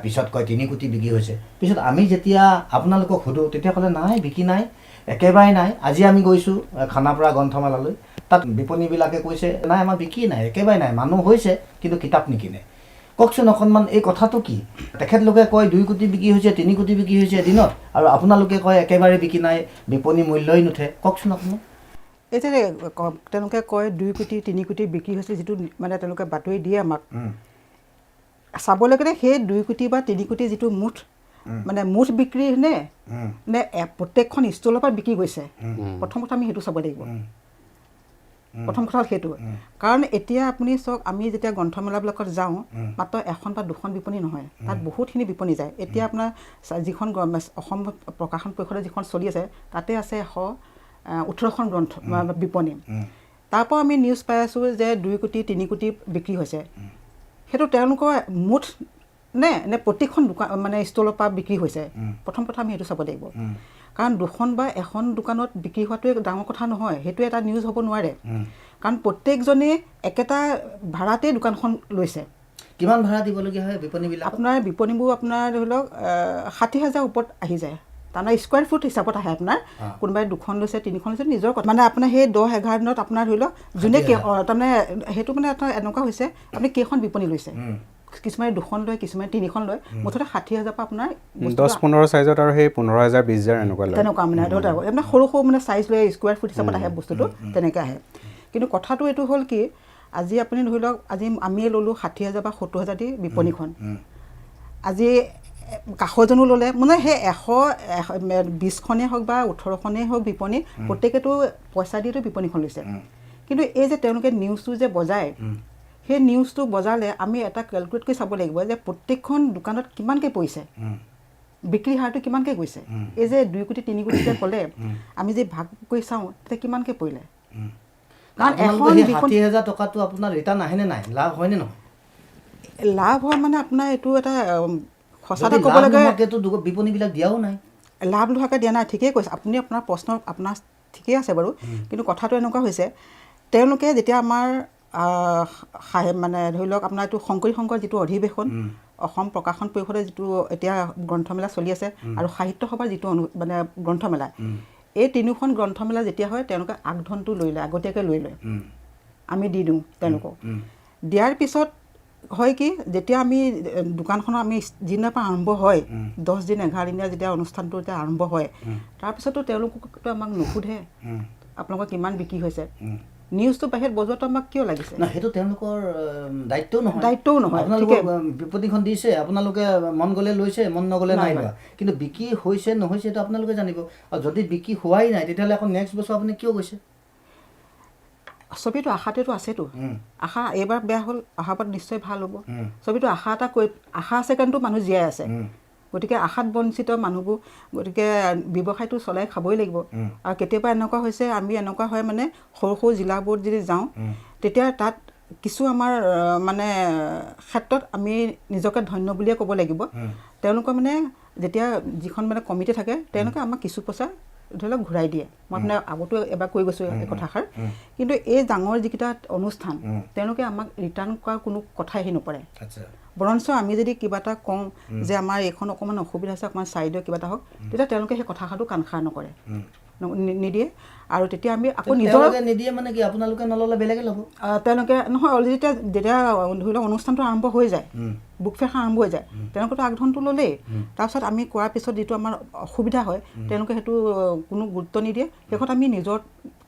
পিছত কয় 3 কোটি বিক্ৰী হৈছে। পিছত আমি যেতিয়া আপোনালোকক সোধোঁ তেতিয়া ক'লে নাই, বিক্ৰী নাই, একেবাৰে নাই। আজি আমি গৈছোঁ খানাপাৰা গ্ৰন্থমেলালৈ, তাত বিপণীবিলাকে কৈছে নাই আমাৰ বিক্ৰী নাই, একেবাৰে নাই, মানুহ হৈছে কিন্তু কিতাপ নিকিনে। কওকচোন অকণমান এই কথাটো কি? তেখেতলোকে কয় 2 কোটি বিক্ৰী হৈছে, 3 কোটি বিক্ৰী হৈছে এদিনত, আৰু আপোনালোকে কয় একেবাৰে বিক্ৰী নাই, বিপণী মূল্যই নুঠে। কওকচোন অকণমান। এই যে তেওঁলোকে কয় 2 কোটি 3 কোটি বিক্ৰী হৈছে, যিটো মানে তেওঁলোকে বাতৰি দিয়ে আমাক, চাবলৈ গ'লে সেই 2 কোটি বা 3 কোটি যিটো মুঠ, মানে মুঠ বিক্ৰী নে নে প্ৰত্যেকখন ষ্টলৰ পৰা বিক্ৰী গৈছে, প্ৰথম কথা আমি সেইটো চাব লাগিব। প্ৰথম কথা হ'ল সেইটো। কাৰণ এতিয়া আপুনি চাওক, আমি যেতিয়া গ্ৰন্থমেলাবিলাকত যাওঁ, মাত্ৰ এখন বা দুখন বিপণী নহয়, তাত বহুতখিনি বিপণী যায়। এতিয়া আপোনাৰ যিখন অসম প্ৰকাশন পৰিষদৰ যিখন চলি আছে, তাতে আছে 118খন গ্ৰন্থ বিপণী। তাৰপৰা আমি নিউজ পাই আছোঁ যে 2 কোটি 3 কোটি বিক্ৰী হৈছে। সেইটো তেওঁলোকৰ মুঠ নে নে প্ৰতিখন দোকান মানে ষ্টলৰ পৰা বিক্ৰী হৈছে, প্ৰথম কথা আমি সেইটো চাব লাগিব। কাৰণ দুখন বা এখন দোকানত বিক্ৰী হোৱাটোৱে ডাঙৰ কথা নহয়, সেইটো এটা নিউজ হ'ব নোৱাৰে। কাৰণ প্ৰত্যেকজনে একেটা ভাড়াতেই দোকানখন লৈছে। কিমান ভাড়া দিবলগীয়া হয় বিপণীবিলাক? আপোনাৰ বিপণীবোৰ আপোনাৰ ধৰি লওক 60,000 ওপৰত আহি যায়, তাৰমানে স্কুৱেৰ ফুট হিচাপত আহে। আপোনাৰ কোনোবাই দুখন লৈছে, তিনিখন লৈছে, নিজৰ কথা। মানে আপোনাৰ সেই 10-11 দিনত আপোনাৰ ধৰি লওক যোনে তাৰমানে সেইটো মানে আপোনাৰ এনেকুৱা হৈছে, আপুনি কেইখন বিপণী লৈছে, কিছুমানে দুখন লয়, কিছুমানে তিনিখন লয়, মুঠতে 60,000 পৰা আপোনাৰ 10-15 চাইজত আৰু সেই 15,000 20,000 এনেকুৱা লয়। তেনেকুৱা মানে ধৰক আপোনাৰ সৰু সৰু মানে চাইজ লৈ স্কুৱেৰ ফুট হিচাপত আহে বস্তুটো, তেনেকৈ আহে। কিন্তু কথাটো এইটো হ'ল কি, আজি আপুনি ধৰি লওক আজি আমিয়ে ল'লোঁ 60,000 বা 70,000 দি বিপণীখন, আজি কাষৰজনো ল'লে, মানে সেই 120খনেই হওক বা 18খনেই হওক বিপণী, প্ৰত্যেকেতো পইচা দিয়েতো বিপণীখন লৈছে। কিন্তু এই যে তেওঁলোকে নিউজটো যে বজায়, সেই নিউজটো বজালে আমি এটা কেলকুলেট কৰি চাব লাগিব যে প্ৰত্যেকখন দোকানত কিমানকৈ পৰিছে, বিক্ৰী হাৰটো কিমানকৈ গৈছে। এই যে 2 কোটি 3 কোটি যে ক'লে, আমি যে ভাগ কৰি চাওঁ তেতিয়া কিমানকৈ পৰিলে। কাৰণ এখন 60,000 টকাটো আপোনাৰ ৰিটাৰ্ণ আহেনে নাই, লাভ হয়নে নহয়? লাভ হয় মানে আপোনাৰ এইটো এটা সঁচাটো ক'ব লাগে, বিপণীবিলাক দিয়াও নাই, লাভ নোহোৱাকৈ দিয়া নাই। ঠিকেই কৈছে আপুনি, আপোনাৰ প্ৰশ্ন আপোনাৰ ঠিকেই আছে বাৰু। কিন্তু কথাটো এনেকুৱা হৈছে, তেওঁলোকে যেতিয়া আমাৰ মানে ধৰি লওক আপোনাৰ এইটো শংকৰী সংঘৰ যিটো অধিৱেশন, অসম প্ৰকাশন পৰিষদৰ যিটো এতিয়া গ্ৰন্থমেলা চলি আছে, আৰু সাহিত্য সভাৰ যিটো মানে গ্ৰন্থমেলা, এই তিনিওখন গ্ৰন্থমেলা যেতিয়া হয় তেওঁলোকে আগধনটো লৈ লয়, আগতীয়াকৈ লৈ লয়, আমি দি দিওঁ তেওঁলোকক। দিয়াৰ পিছত হয় কি, যেতিয়া আমি দোকানখনৰ আমি যিদিনাৰ পৰা আৰম্ভ হয়, 10 দিন 11 দিনীয়া যেতিয়া অনুষ্ঠানটো যেতিয়া আৰম্ভ হয়, তাৰপিছতো তেওঁলোকতো আমাক নুসুধে আপোনালোকৰ কিমান বিক্ৰী হৈছে। নিউজটো বাহিৰত বজোৱাটো আমাক কিয় লাগিছে? না, সেইটো তেওঁলোকৰ দায়িত্বও নহয়। দায়িত্বও নহয়, আপোনালোকক ঠিকে। বিপণীখন দিছে, আপোনালোকে মন গ'লে লৈছে, মন নগ'লে নাই নাই লোৱা। কিন্তু বিক্ৰী হৈছে নহৈছে সেইটো আপোনালোকে জানিব। আৰু যদি বিক্ৰী হোৱাই নাই, তেতিয়াহ'লে আকৌ নেক্সট বছৰ আপুনি কিয় গৈছে? চবেইতো আশাতেতো আছেতো। আশা এইবাৰ বেয়া হ'ল, অহাবাৰ নিশ্চয় ভাল হ'ব। চবেইতো আশা এটা কৰি, আশা আছে কাৰণেতো মানুহ জীয়াই আছে। গতিকে আশাত বঞ্চিত মানুহবোৰ, গতিকে ব্যৱসায়টো চলাই খাবই লাগিব। আৰু কেতিয়াবা এনেকুৱা হৈছে, আমি এনেকুৱা হয় মানে সৰু সৰু জিলাবোৰত যদি যাওঁ, তেতিয়া তাত কিছু আমাৰ মানে ক্ষেত্ৰত আমি নিজকে ধন্য বুলিয়ে ক'ব লাগিব। তেওঁলোকৰ মানে যেতিয়া যিখন মানে কমিটি থাকে, তেওঁলোকে আমাক কিছু পইচা ধৰি লওক ঘূৰাই দিয়ে। মই মানে আগতো এবাৰ কৈ গৈছোঁ এই কথাষাৰ। কিন্তু এই ডাঙৰ যিকেইটা অনুষ্ঠান, তেওঁলোকে আমাক ৰিটাৰ্ণ কৰাৰ কোনো কথাই আহি নপৰে। বৰঞ্চ আমি যদি কিবা এটা কওঁ যে আমাৰ এইখন অকণমান অসুবিধা হৈছে, অকণমান চাই দিয়ক, কিবা এটা হওক, তেতিয়া তেওঁলোকে সেই কথাষাৰটো কাণসাৰ নকৰে, নিদিয়ে। আৰু তেতিয়া আমি আকৌ নিজৰ তেওঁলোকে নিদিয়ে মানে কি, আপোনালোকে নল'লে বেলেগে ল'ব? তেওঁলোকে নহয়, অলৰেডি যেতিয়া যেতিয়া ধৰি লওক অনুষ্ঠানটো আৰম্ভ হৈ যায়, বুক ফেয়াৰখন আৰম্ভ হৈ যায়, তেওঁলোকেতো আগধনটো ল'লেই। তাৰপিছত আমি কোৱাৰ পিছত যিটো আমাৰ অসুবিধা হয়, তেওঁলোকে সেইটো কোনো গুৰুত্ব নিদিয়ে। শেষত আমি নিজৰ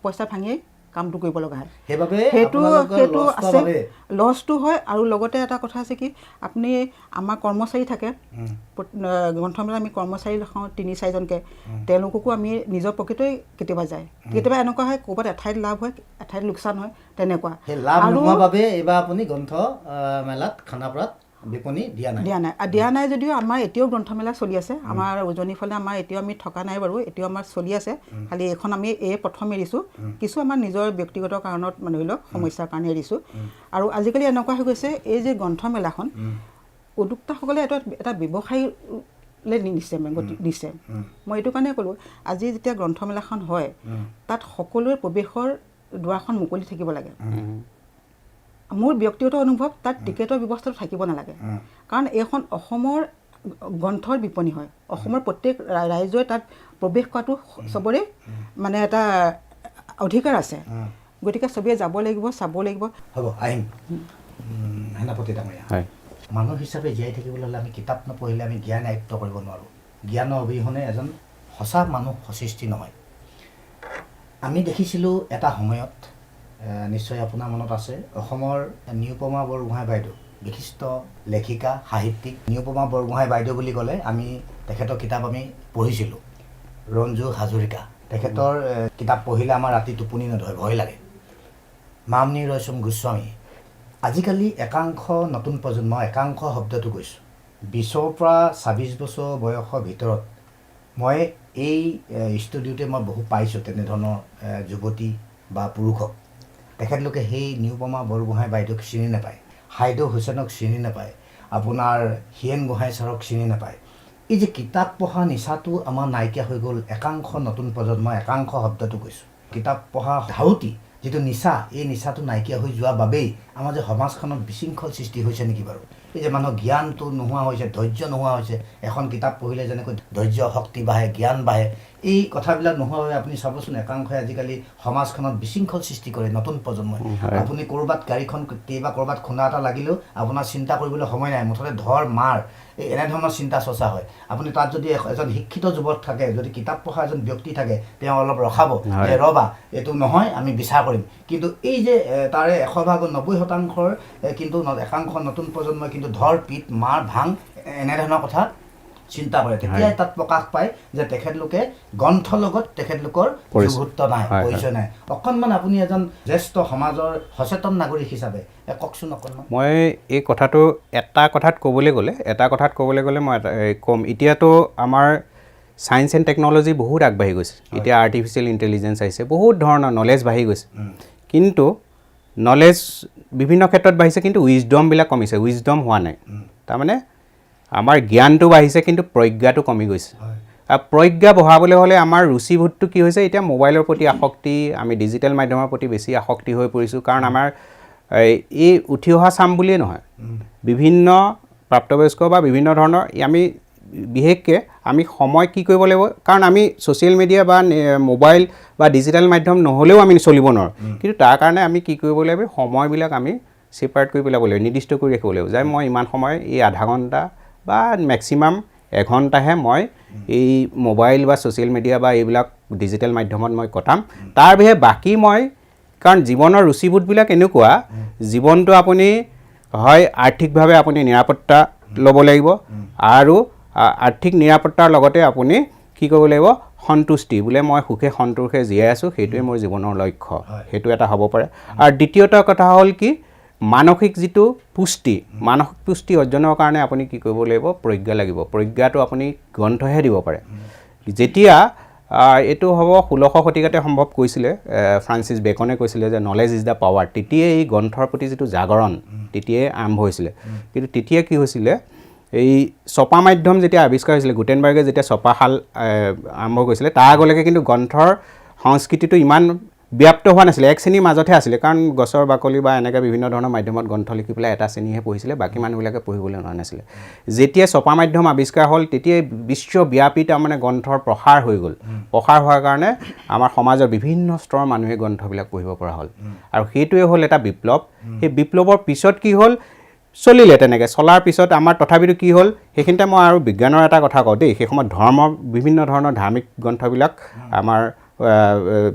পইচা ভাঙিয়েই কামটো কৰিব লগা হয়। সেইবাবে সেইটো আপোনালোকৰ সেইটো loss হোৱাৰ আছে, বাবে লছটো হয়। আৰু লগতে এটা কথা আছে কি, আপুনি আমাৰ কৰ্মচাৰী থাকে, গ্ৰন্থমেলাত আমি কৰ্মচাৰী ৰাখোঁ তিনি চাৰিজনকৈ। তেওঁলোককো আমি নিজৰ পকেটতে কেতিয়াবা যায়। কেতিয়াবা এনেকুৱা হয়, ক'ৰবাত এঠাইত লাভ হয়, এঠাইত লোকচান হয়, তেনেকুৱা। সেই লাভ আৰু নোহোৱা বাবে এইবাৰ আপুনি গ্ৰন্থ মেলাত খানাপাৰাত বিপণী দিয়া নাই? দিয়া নাই। আৰু দিয়া নাই যদিও আমাৰ এতিয়াও গ্ৰন্থমেলা চলি আছে। আমাৰ উজনিৰ ফালে আমাৰ এতিয়াও আমি থকা নাই বাৰু, এতিয়াও আমাৰ চলি আছে। খালি এইখন আমি এই প্ৰথম এৰিছোঁ, কিছু আমাৰ নিজৰ ব্যক্তিগত কাৰণত, মানে ধৰি লওক সমস্যাৰ কাৰণে এৰিছোঁ। আৰু আজিকালি এনেকুৱা হৈ গৈছে, এই যে গ্ৰন্থমেলাখন উদ্যোক্তাসকলে এটা এটা ব্যৱসায়লৈ নিছে, মানে গতি দিছে। মই এইটো কাৰণে ক'লোঁ, আজি যেতিয়া গ্ৰন্থমেলাখন হয়, তাত সকলোৰে প্ৰৱেশৰ দুৱাৰখন মুকলি থাকিব লাগে। মোৰ ব্যক্তিগত অনুভৱ, তাত টিকেটৰ ব্যৱস্থাটো থাকিব নালাগে। কাৰণ এইখন অসমৰ গ্ৰন্থৰ বিপণী হয়। অসমৰ প্ৰত্যেক ৰাইজৰে তাত প্ৰৱেশ কৰাটো চবৰে মানে এটা অধিকাৰ আছে। গতিকে চবেই যাব লাগিব, চাব লাগিব। হ'ব, আহিম। সেনাপতি ডাঙৰীয়া, মানুহ হিচাপে জীয়াই থাকিবলৈ হ'লে আমি কিতাপ নপঢ়িলে আমি জ্ঞান আয়ত্ব কৰিব নোৱাৰোঁ। জ্ঞানৰ অবিহনে এজন সঁচা মানুহ সৃষ্টি নহয়। আমি দেখিছিলোঁ এটা সময়ত, নিশ্চয় আপোনাৰ মনত আছে, অসমৰ নিৰুপমা বৰগোহাঁই বাইদেউ, বিশিষ্ট লেখিকা, সাহিত্যিক নিৰুপমা বৰগোহাঁই বাইদেউ বুলি ক'লে আমি তেখেতৰ কিতাপ আমি পঢ়িছিলোঁ। ৰঞ্জু হাজৰিকা, তেখেতৰ কিতাপ পঢ়িলে আমাৰ ৰাতি টোপনি নধৰে, ভয় লাগে। মামণি ৰয়চম গোস্বামী। আজিকালি একাংশ নতুন প্ৰজন্ম, একাংশ শব্দটো কৈছোঁ, 20ৰ পৰা 26 বছৰ বয়সৰ ভিতৰত মই এই ষ্টুডিঅ'তে মই বহু পাইছোঁ তেনেধৰণৰ যুৱতী বা পুৰুষক। তেখেতলোকে সেই নিৰুপমা বৰগোহাঁই বাইদেউক চিনি নাপায়, হাইদৰ হুছেইনক চিনি নাপায়, আপোনাৰ হীৰেণ গোহাঁই ছাৰক চিনি নাপায়। এই যে কিতাপ পঢ়া নিচাটো আমাৰ নাইকিয়া হৈ গ'ল। একাংশ নতুন প্ৰজন্ম, একাংশ শব্দটো কৈছোঁ, কিতাপ পঢ়া ধাউতি যিটো নিচা, এই নিচাটো নাইকিয়া হৈ যোৱাৰ বাবেই আমাৰ যে সমাজখনত বিশৃংখল সৃষ্টি হৈছে নেকি বাৰু? এই যে মানুহৰ জ্ঞানটো নোহোৱা হৈছে, ধৈৰ্য নোহোৱা হৈছে। এখন কিতাপ পঢ়িলে যেনেকৈ ধৈৰ্য শক্তি বাঢ়ে, জ্ঞান বাঢ়ে, এই কথাবিলাক নোহোৱা বাবে আপুনি চাবচোন, একাংশই আজিকালি সমাজখনত বিশৃংখল সৃষ্টি কৰে নতুন প্ৰজন্মই। আপুনি ক'ৰবাত গাড়ীখন কেতিয়াবা ক'ৰবাত খুন্দা এটা লাগিলেও আপোনাৰ চিন্তা কৰিবলৈ সময় নাই, মুঠতে ধৰ মাৰ, এই এনেধৰণৰ চিন্তা চৰ্চা হয়। আপুনি তাত যদি এজন শিক্ষিত যুৱক থাকে, যদি কিতাপ পঢ়া এজন ব্যক্তি থাকে, তেওঁ অলপ ৰখাব যে ৰ'বা, এইটো নহয়, আমি বিচাৰ কৰিম। কিন্তু এই যে তাৰে 100 ভাগৰ 90 শতাংশৰ কিন্তু একাংশ নতুন প্ৰজন্মই কিন্তু ধৰ পিট মাৰ ভাং এনেধৰণৰ কথা চিন্তা কৰে। তেতিয়াই তাত প্ৰকাশ পায় যে তেখেতলোকে গ্ৰন্থৰ লগত তেখেতলোকৰ যোগসূত্ৰ নাই, পৰিচয় নাই। অকণমান আপুনি এজন জ্যেষ্ঠ সমাজৰ সচেতন নাগৰিক হিচাপে কওকচোন অকণমান। মই এই কথাটো এটা কথাত ক'বলৈ গ'লে মই এটা ক'ম, এতিয়াতো আমাৰ ছায়েন্স এণ্ড টেকন'লজি বহুত আগবাঢ়ি গৈছে। এতিয়া আৰ্টিফিচিয়েল ইণ্টেলিজেঞ্চ আহিছে, বহুত ধৰণৰ নলেজ বাঢ়ি গৈছে। কিন্তু নলেজ বিভিন্ন ক্ষেত্ৰত বাঢ়িছে, কিন্তু উইজডমবিলাক কমিছে, উইজডম হোৱা নাই। তাৰমানে আমাৰ জ্ঞানটো বাঢ়িছে, কিন্তু প্ৰজ্ঞাটো কমি গৈছে। আৰু প্ৰজ্ঞা বঢ়াবলৈ হ'লে আমাৰ ৰুচিবোধটো কি হৈছে, এতিয়া মোবাইলৰ প্ৰতি আসক্তি, আমি ডিজিটেল মাধ্যমৰ প্ৰতি বেছি আসক্তি হৈ পৰিছোঁ। কাৰণ আমাৰ এই উঠি অহা চাম বুলিয়ে নহয়, বিভিন্ন প্ৰাপ্তবয়স্ক বা বিভিন্ন ধৰণৰ আমি বিশেষকৈ আমি সময় কি কৰিব লাগিব, কাৰণ আমি ছ'চিয়েল মিডিয়া বা মোবাইল বা ডিজিটেল মাধ্যম নহ'লেও আমি চলিব নোৱাৰোঁ। কিন্তু তাৰ কাৰণে আমি কি কৰিব লাগিব, সময়বিলাক আমি ছেপাৰেট কৰি পেলাব লাগিব, নিৰ্দিষ্ট কৰি ৰাখিব লাগিব যে মই ইমান সময়, এই আধা ঘণ্টা বা মেক্সিমাম এঘণ্টাহে মই এই মোবাইল বা ছ'চিয়েল মিডিয়া বা এইবিলাক ডিজিটেল মাধ্যমত মই কটাম। তাৰ বাহিৰে বাকী মই, কাৰণ জীৱনৰ ৰুচিবোধবিলাক এনেকুৱা, জীৱনটো আপুনি হয় আৰ্থিকভাৱে আপুনি নিৰাপত্তা ল'ব লাগিব আৰু আৰ্থিক নিৰাপত্তাৰ লগতে আপুনি কি কৰিব লাগিব, সন্তুষ্টি, বোলে মই সুখে সন্তোষে জীয়াই আছোঁ, সেইটোৱে মোৰ জীৱনৰ লক্ষ্য, সেইটো এটা হ'ব পাৰে। আৰু দ্বিতীয়তে কথা হ'ল কি, মানসিক যিটো পুষ্টি, মানসিক পুষ্টি অৰ্জনৰ কাৰণে আপুনি কি কৰিব লাগিব, প্ৰজ্ঞা লাগিব। প্ৰজ্ঞাটো আপুনি গ্ৰন্থহে দিব পাৰে। যেতিয়া এইটো হ'ব 1600 শতিকাতে সম্ভৱ কৈছিলে, ফ্ৰান্সিছ বেকনে কৈছিলে যে নলেজ is the power. তেতিয়াই এই গ্ৰন্থৰ প্ৰতি যিটো জাগৰণ তেতিয়াই আৰম্ভ হৈছিলে। কিন্তু তেতিয়া কি হৈছিলে, এই ছপা মাধ্যম যেতিয়া আৱিষ্কাৰ হৈছিলে, গুটেনবাৰ্গে যেতিয়া ছপাশাল আৰম্ভ কৰিছিলে, তাৰ আগলৈকে কিন্তু গ্ৰন্থৰ সংস্কৃতিটো ইমান ব্যাপ্ত হোৱা নাছিলে, এক শ্ৰেণীৰ মাজতহে আছিলে। কাৰণ গছৰ বাকলি বা এনেকৈ বিভিন্ন ধৰণৰ মাধ্যমত গ্ৰন্থ লিখি পেলাই এটা শ্ৰেণীহে পঢ়িছিলে, বাকী মানুহবিলাকে পঢ়িবলৈ নোৱাৰা নাছিলে। যেতিয়া ছপা মাধ্যম আৱিষ্কাৰ হ'ল, তেতিয়াই বিশ্বব্যাপী তাৰমানে গ্ৰন্থৰ প্ৰসাৰ হৈ গ'ল। প্ৰসাৰ হোৱাৰ কাৰণে আমাৰ সমাজৰ বিভিন্ন স্তৰৰ মানুহে গ্ৰন্থবিলাক পঢ়িব পৰা হ'ল আৰু সেইটোৱে হ'ল এটা বিপ্লৱ। সেই বিপ্লৱৰ পিছত কি হ'ল, চলিলে তেনেকৈ। চলাৰ পিছত আমাৰ তথাপিতো কি হ'ল, সেইখিনিতে মই আৰু বিজ্ঞানৰ এটা কথা কওঁ দেই। সেই সময়ত ধৰ্ম, বিভিন্ন ধৰণৰ ধাৰ্মিক গ্ৰন্থবিলাক আমাৰ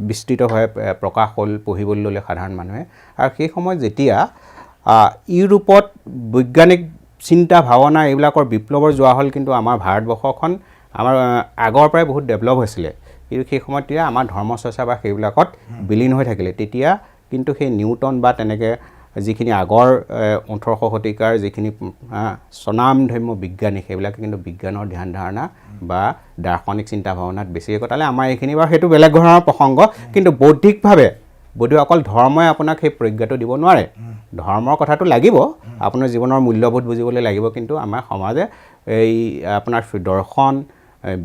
বিস্তৃতভাৱে প্ৰকাশ হ'ল, পঢ়িবলৈ ল'লে সাধাৰণ মানুহে। আৰু সেই সময়ত যেতিয়া ইউৰোপত বৈজ্ঞানিক চিন্তা ভাৱনা এইবিলাকৰ বিপ্লৱৰ যোৱা হ'ল, কিন্তু আমাৰ ভাৰতবৰ্ষখন আমাৰ আগৰ পৰাই বহুত ডেভেলপ হৈছিলে, কিন্তু সেই সময়ত তেতিয়া আমাৰ ধৰ্ম চৰ্চা বা সেইবিলাকত বিলীন হৈ থাকিলে। তেতিয়া কিন্তু সেই নিউটন বা তেনেকৈ যিখিনি আগৰ 1800 শতিকাৰ যিখিনি স্বনামধন্য বিজ্ঞানী, সেইবিলাকে কিন্তু বিজ্ঞানৰ ধ্যান ধাৰণা বা দাৰ্শনিক চিন্তা ভাৱনাত বেছিকৈ কটালে। আমাৰ এইখিনি বাৰু সেইটো বেলেগ ধৰণৰ প্ৰসংগ। কিন্তু বৌদ্ধিকভাৱে বৌদ্ধিক অকল ধৰ্মই আপোনাক সেই প্ৰজ্ঞাটো দিব নোৱাৰে। ধৰ্মৰ কথাটো লাগিব, আপোনাৰ জীৱনৰ মূল্যবোধ বুজিবলৈ লাগিব, কিন্তু আমাৰ সমাজে এই আপোনাৰ দৰ্শন,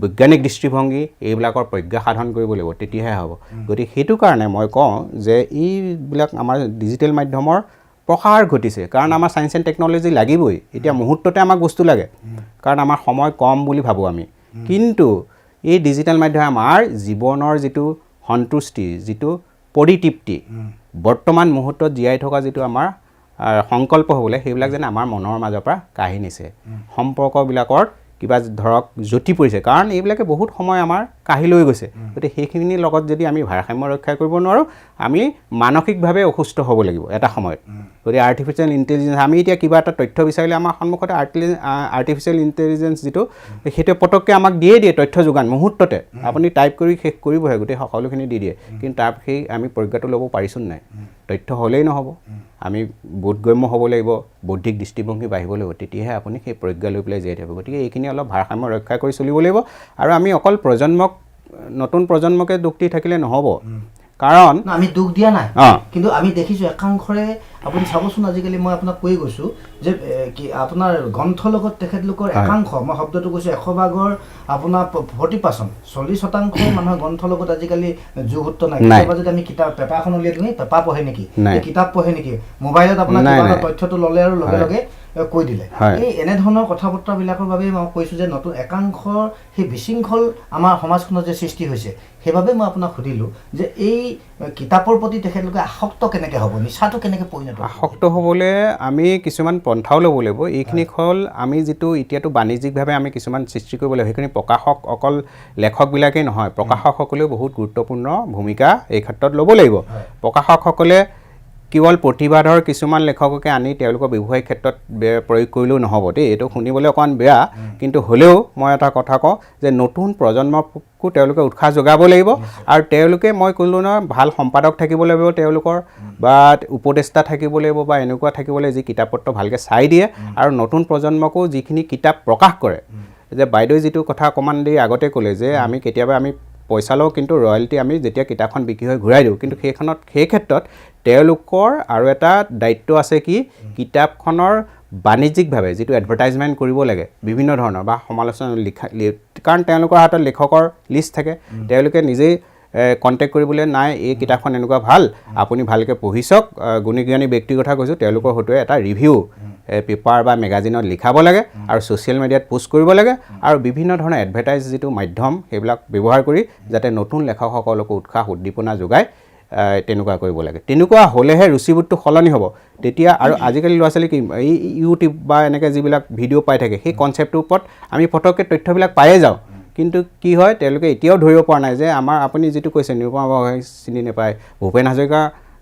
বৈজ্ঞানিক দৃষ্টিভংগী এইবিলাকৰ প্ৰজ্ঞা সাধন কৰিব লাগিব, তেতিয়াহে হ'ব। গতিকে সেইটো কাৰণে মই কওঁ যে এইবিলাক আমাৰ ডিজিটেল মাধ্যমৰ প্ৰসাৰ ঘটিছে, কাৰণ আমাৰ ছায়েন্স এণ্ড টেকন'লজি লাগিবই। এতিয়া মুহূৰ্ততে আমাক বস্তু লাগে, কাৰণ আমাৰ সময় কম বুলি ভাবোঁ আমি। কিন্তু এই ডিজিটেল মাধ্যমে আমাৰ জীৱনৰ যিটো সন্তুষ্টি, যিটো পৰিতৃপ্তি, বৰ্তমান মুহূৰ্তত জীয়াই থকা যিটো আমাৰ সংকল্প হ'বলৈ, সেইবিলাক যেন আমাৰ মনৰ মাজৰ পৰা কাঢ়ি নিছে। সম্পৰ্কবিলাকৰ কিবা ধৰক জটি পৰিছে, কাৰণ এইবিলাকে বহুত সময় আমাৰ কাঢ়ি লৈ গৈছে। গতিকে সেইখিনিৰ লগত যদি আমি ভাৰসাম্য ৰক্ষা কৰিব নোৱাৰোঁ, আমি মানসিকভাৱে অসুস্থ হ'ব লাগিব এটা সময়ত। গতিকে আৰ্টিফিচিয়েল ইণ্টেলিজেঞ্চ, আমি এতিয়া কিবা এটা তথ্য বিচাৰিলে আমাৰ সন্মুখতে আৰ্টিফিচিয়েল ইণ্টেলিজেঞ্চ যিটো, সেইটোৱে পটককৈ আমাক দিয়ে দিয়ে তথ্য যোগান মুহূৰ্ততে। আপুনি টাইপ কৰি শেষ কৰিবহে, গোটেই সকলোখিনি দি দিয়ে। কিন্তু তাৰ সেই আমি প্ৰজ্ঞাটো ল'ব পাৰিছোঁ নাই? তথ্য হ'লেই নহ'ব, আমি বোধগম্য হ'ব লাগিব, বৌদ্ধিক দৃষ্টিভংগী বাঢ়িব লাগিব, তেতিয়াহে আপুনি সেই প্ৰজ্ঞা লৈ পেলাই জীয়াই থাকিব। গতিকে এইখিনি অলপ ভাৰসাম্য ৰক্ষা কৰি চলিব লাগিব। আৰু আমি অকল প্ৰজন্মক, নতুন প্ৰজন্মকে দোষ দি থাকিলে নহ'ব, কাৰণ আমি দোষ দিয়া নাই, কিন্তু আমি দেখিছোঁ একাংশৰে, আপুনি চাবচোন আজিকালি মই আপোনাক কৈ গৈছোঁ যে কি আপোনাৰ গ্ৰন্থৰ লগত তেখেতলোকৰ একাংশ, মই শব্দটো কৈছোঁ, 100 ভাগৰ আপোনাৰ 40%, 40% মানুহৰ গ্ৰন্থৰ লগত আজিকালি যোগসূত্ৰ নাই। কেতিয়াবা যদি আমি কিতাপ পেপাৰখন উলিয়াই দিওঁ, পেপাৰ পঢ়ে নেকি, কিতাপ পঢ়ে নেকি, মোবাইলত আপোনাৰ কিবা এটা তথ্যটো ল'লে আৰু লগে লগে কৈ দিলে। এই এনেধৰণৰ কথা বতৰাবিলাকৰ বাবেই মই কৈছোঁ যে নতুন একাংশৰ সেই বিশৃংখল আমাৰ সমাজখনত যে সৃষ্টি হৈছে, সেইবাবে মই আপোনাক সুধিলোঁ যে এই কিতাপৰ প্ৰতি তেখেতলোকে আসক্ত কেনেকৈ হ'ব, নিচাটো কেনেকৈ পৰিণত হ'ব? আসক্ত হ'বলৈ আমি কিছুমান পন্থাও ল'ব লাগিব। এইখিনি হ'ল আমি যিটো এতিয়াতো বাণিজ্যিকভাৱে আমি কিছুমান সৃষ্টি কৰিব লাগিব, সেইখিনি প্ৰকাশক অকল লেখকবিলাকেই নহয়, প্ৰকাশকসকলেও বহুত গুৰুত্বপূৰ্ণ ভূমিকা এই ক্ষেত্ৰত ল'ব লাগিব। প্ৰকাশকসকলে কেৱল প্ৰতিবাদৰ কিছুমান লেখককে আনি তেওঁলোকৰ ব্যৱসায়িক ক্ষেত্ৰত প্ৰয়োগ কৰিলেও নহ'ব দেই। এইটো শুনিবলৈ অকণমান বেয়া, কিন্তু হ'লেও মই এটা কথা কওঁ যে নতুন প্ৰজন্মকো তেওঁলোকে উৎসাহ যোগাব লাগিব। আৰু তেওঁলোকে, মই ক'লোঁ নহয়, ভাল সম্পাদক থাকিব লাগিব তেওঁলোকৰ, বা উপদেষ্টা থাকিব লাগিব, বা এনেকুৱা থাকিব লাগিব যি কিতাপ পত্ৰ ভালকৈ চাই দিয়ে। আৰু নতুন প্ৰজন্মকো যিখিনি কিতাপ প্ৰকাশ কৰে, যে বাইদেৱে যিটো কথা অকণমান দেৰি আগতে ক'লে যে আমি কেতিয়াবা আমি পইচা লওঁ, কিন্তু ৰয়েলটি আমি যেতিয়া কিতাপখন বিক্ৰী হৈ ঘূৰাই দিওঁ, কিন্তু সেই ক্ষেত্ৰত তেওঁলোকৰ আৰু এটা দায়িত্ব আছে কি, কিতাপখনৰ বাণিজ্যিকভাৱে যিটো এডভাৰটাইজমেণ্ট কৰিব লাগে বিভিন্ন ধৰণৰ বা সমালোচনা লিখা, কাৰণ তেওঁলোকৰ হাতত লেখকৰ লিষ্ট থাকে, তেওঁলোকে নিজেই কণ্টেক্ট কৰিবলৈ, নাই এই কিতাপখন এনেকুৱা ভাল, আপুনি ভালকৈ পঢ়ি চাওক, গুণী জ্ঞানী ব্যক্তিৰ কথা কৈছোঁ, তেওঁলোকৰ হয়তো এটা ৰিভিউ পেপাৰ বা মেগাজিনত লিখাব লাগে আৰু ছ'চিয়েল মিডিয়াত পোষ্ট কৰিব লাগে আৰু বিভিন্ন ধৰণৰ এডভাৰটাইজ যিটো মাধ্যম সেইবিলাক ব্যৱহাৰ কৰি যাতে নতুন লেখকসকলকো উৎসাহ উদ্দীপনা যোগায়। তেনেকুৱা কৰিব লাগে। তেনেকুৱা হ'লেহে ৰুচিবোধটো সলনি হ'ব তেতিয়া। আৰু আজিকালি ল'ৰা ছোৱালী কি এই ইউটিউব বা এনেকৈ যিবিলাক ভিডিঅ' পাই থাকে, সেই কনচেপ্টটোৰ ওপৰত আমি ফটককৈ তথ্যবিলাক পায়ে যাওঁ, কিন্তু কি হয় তেওঁলোকে এতিয়াও ধৰিব পৰা নাই যে আমাৰ আপুনি যিটো কৈছে নিৰুপমা বৰগোহাঁই চিনি নাপায়, ভূপেন হাজৰিকা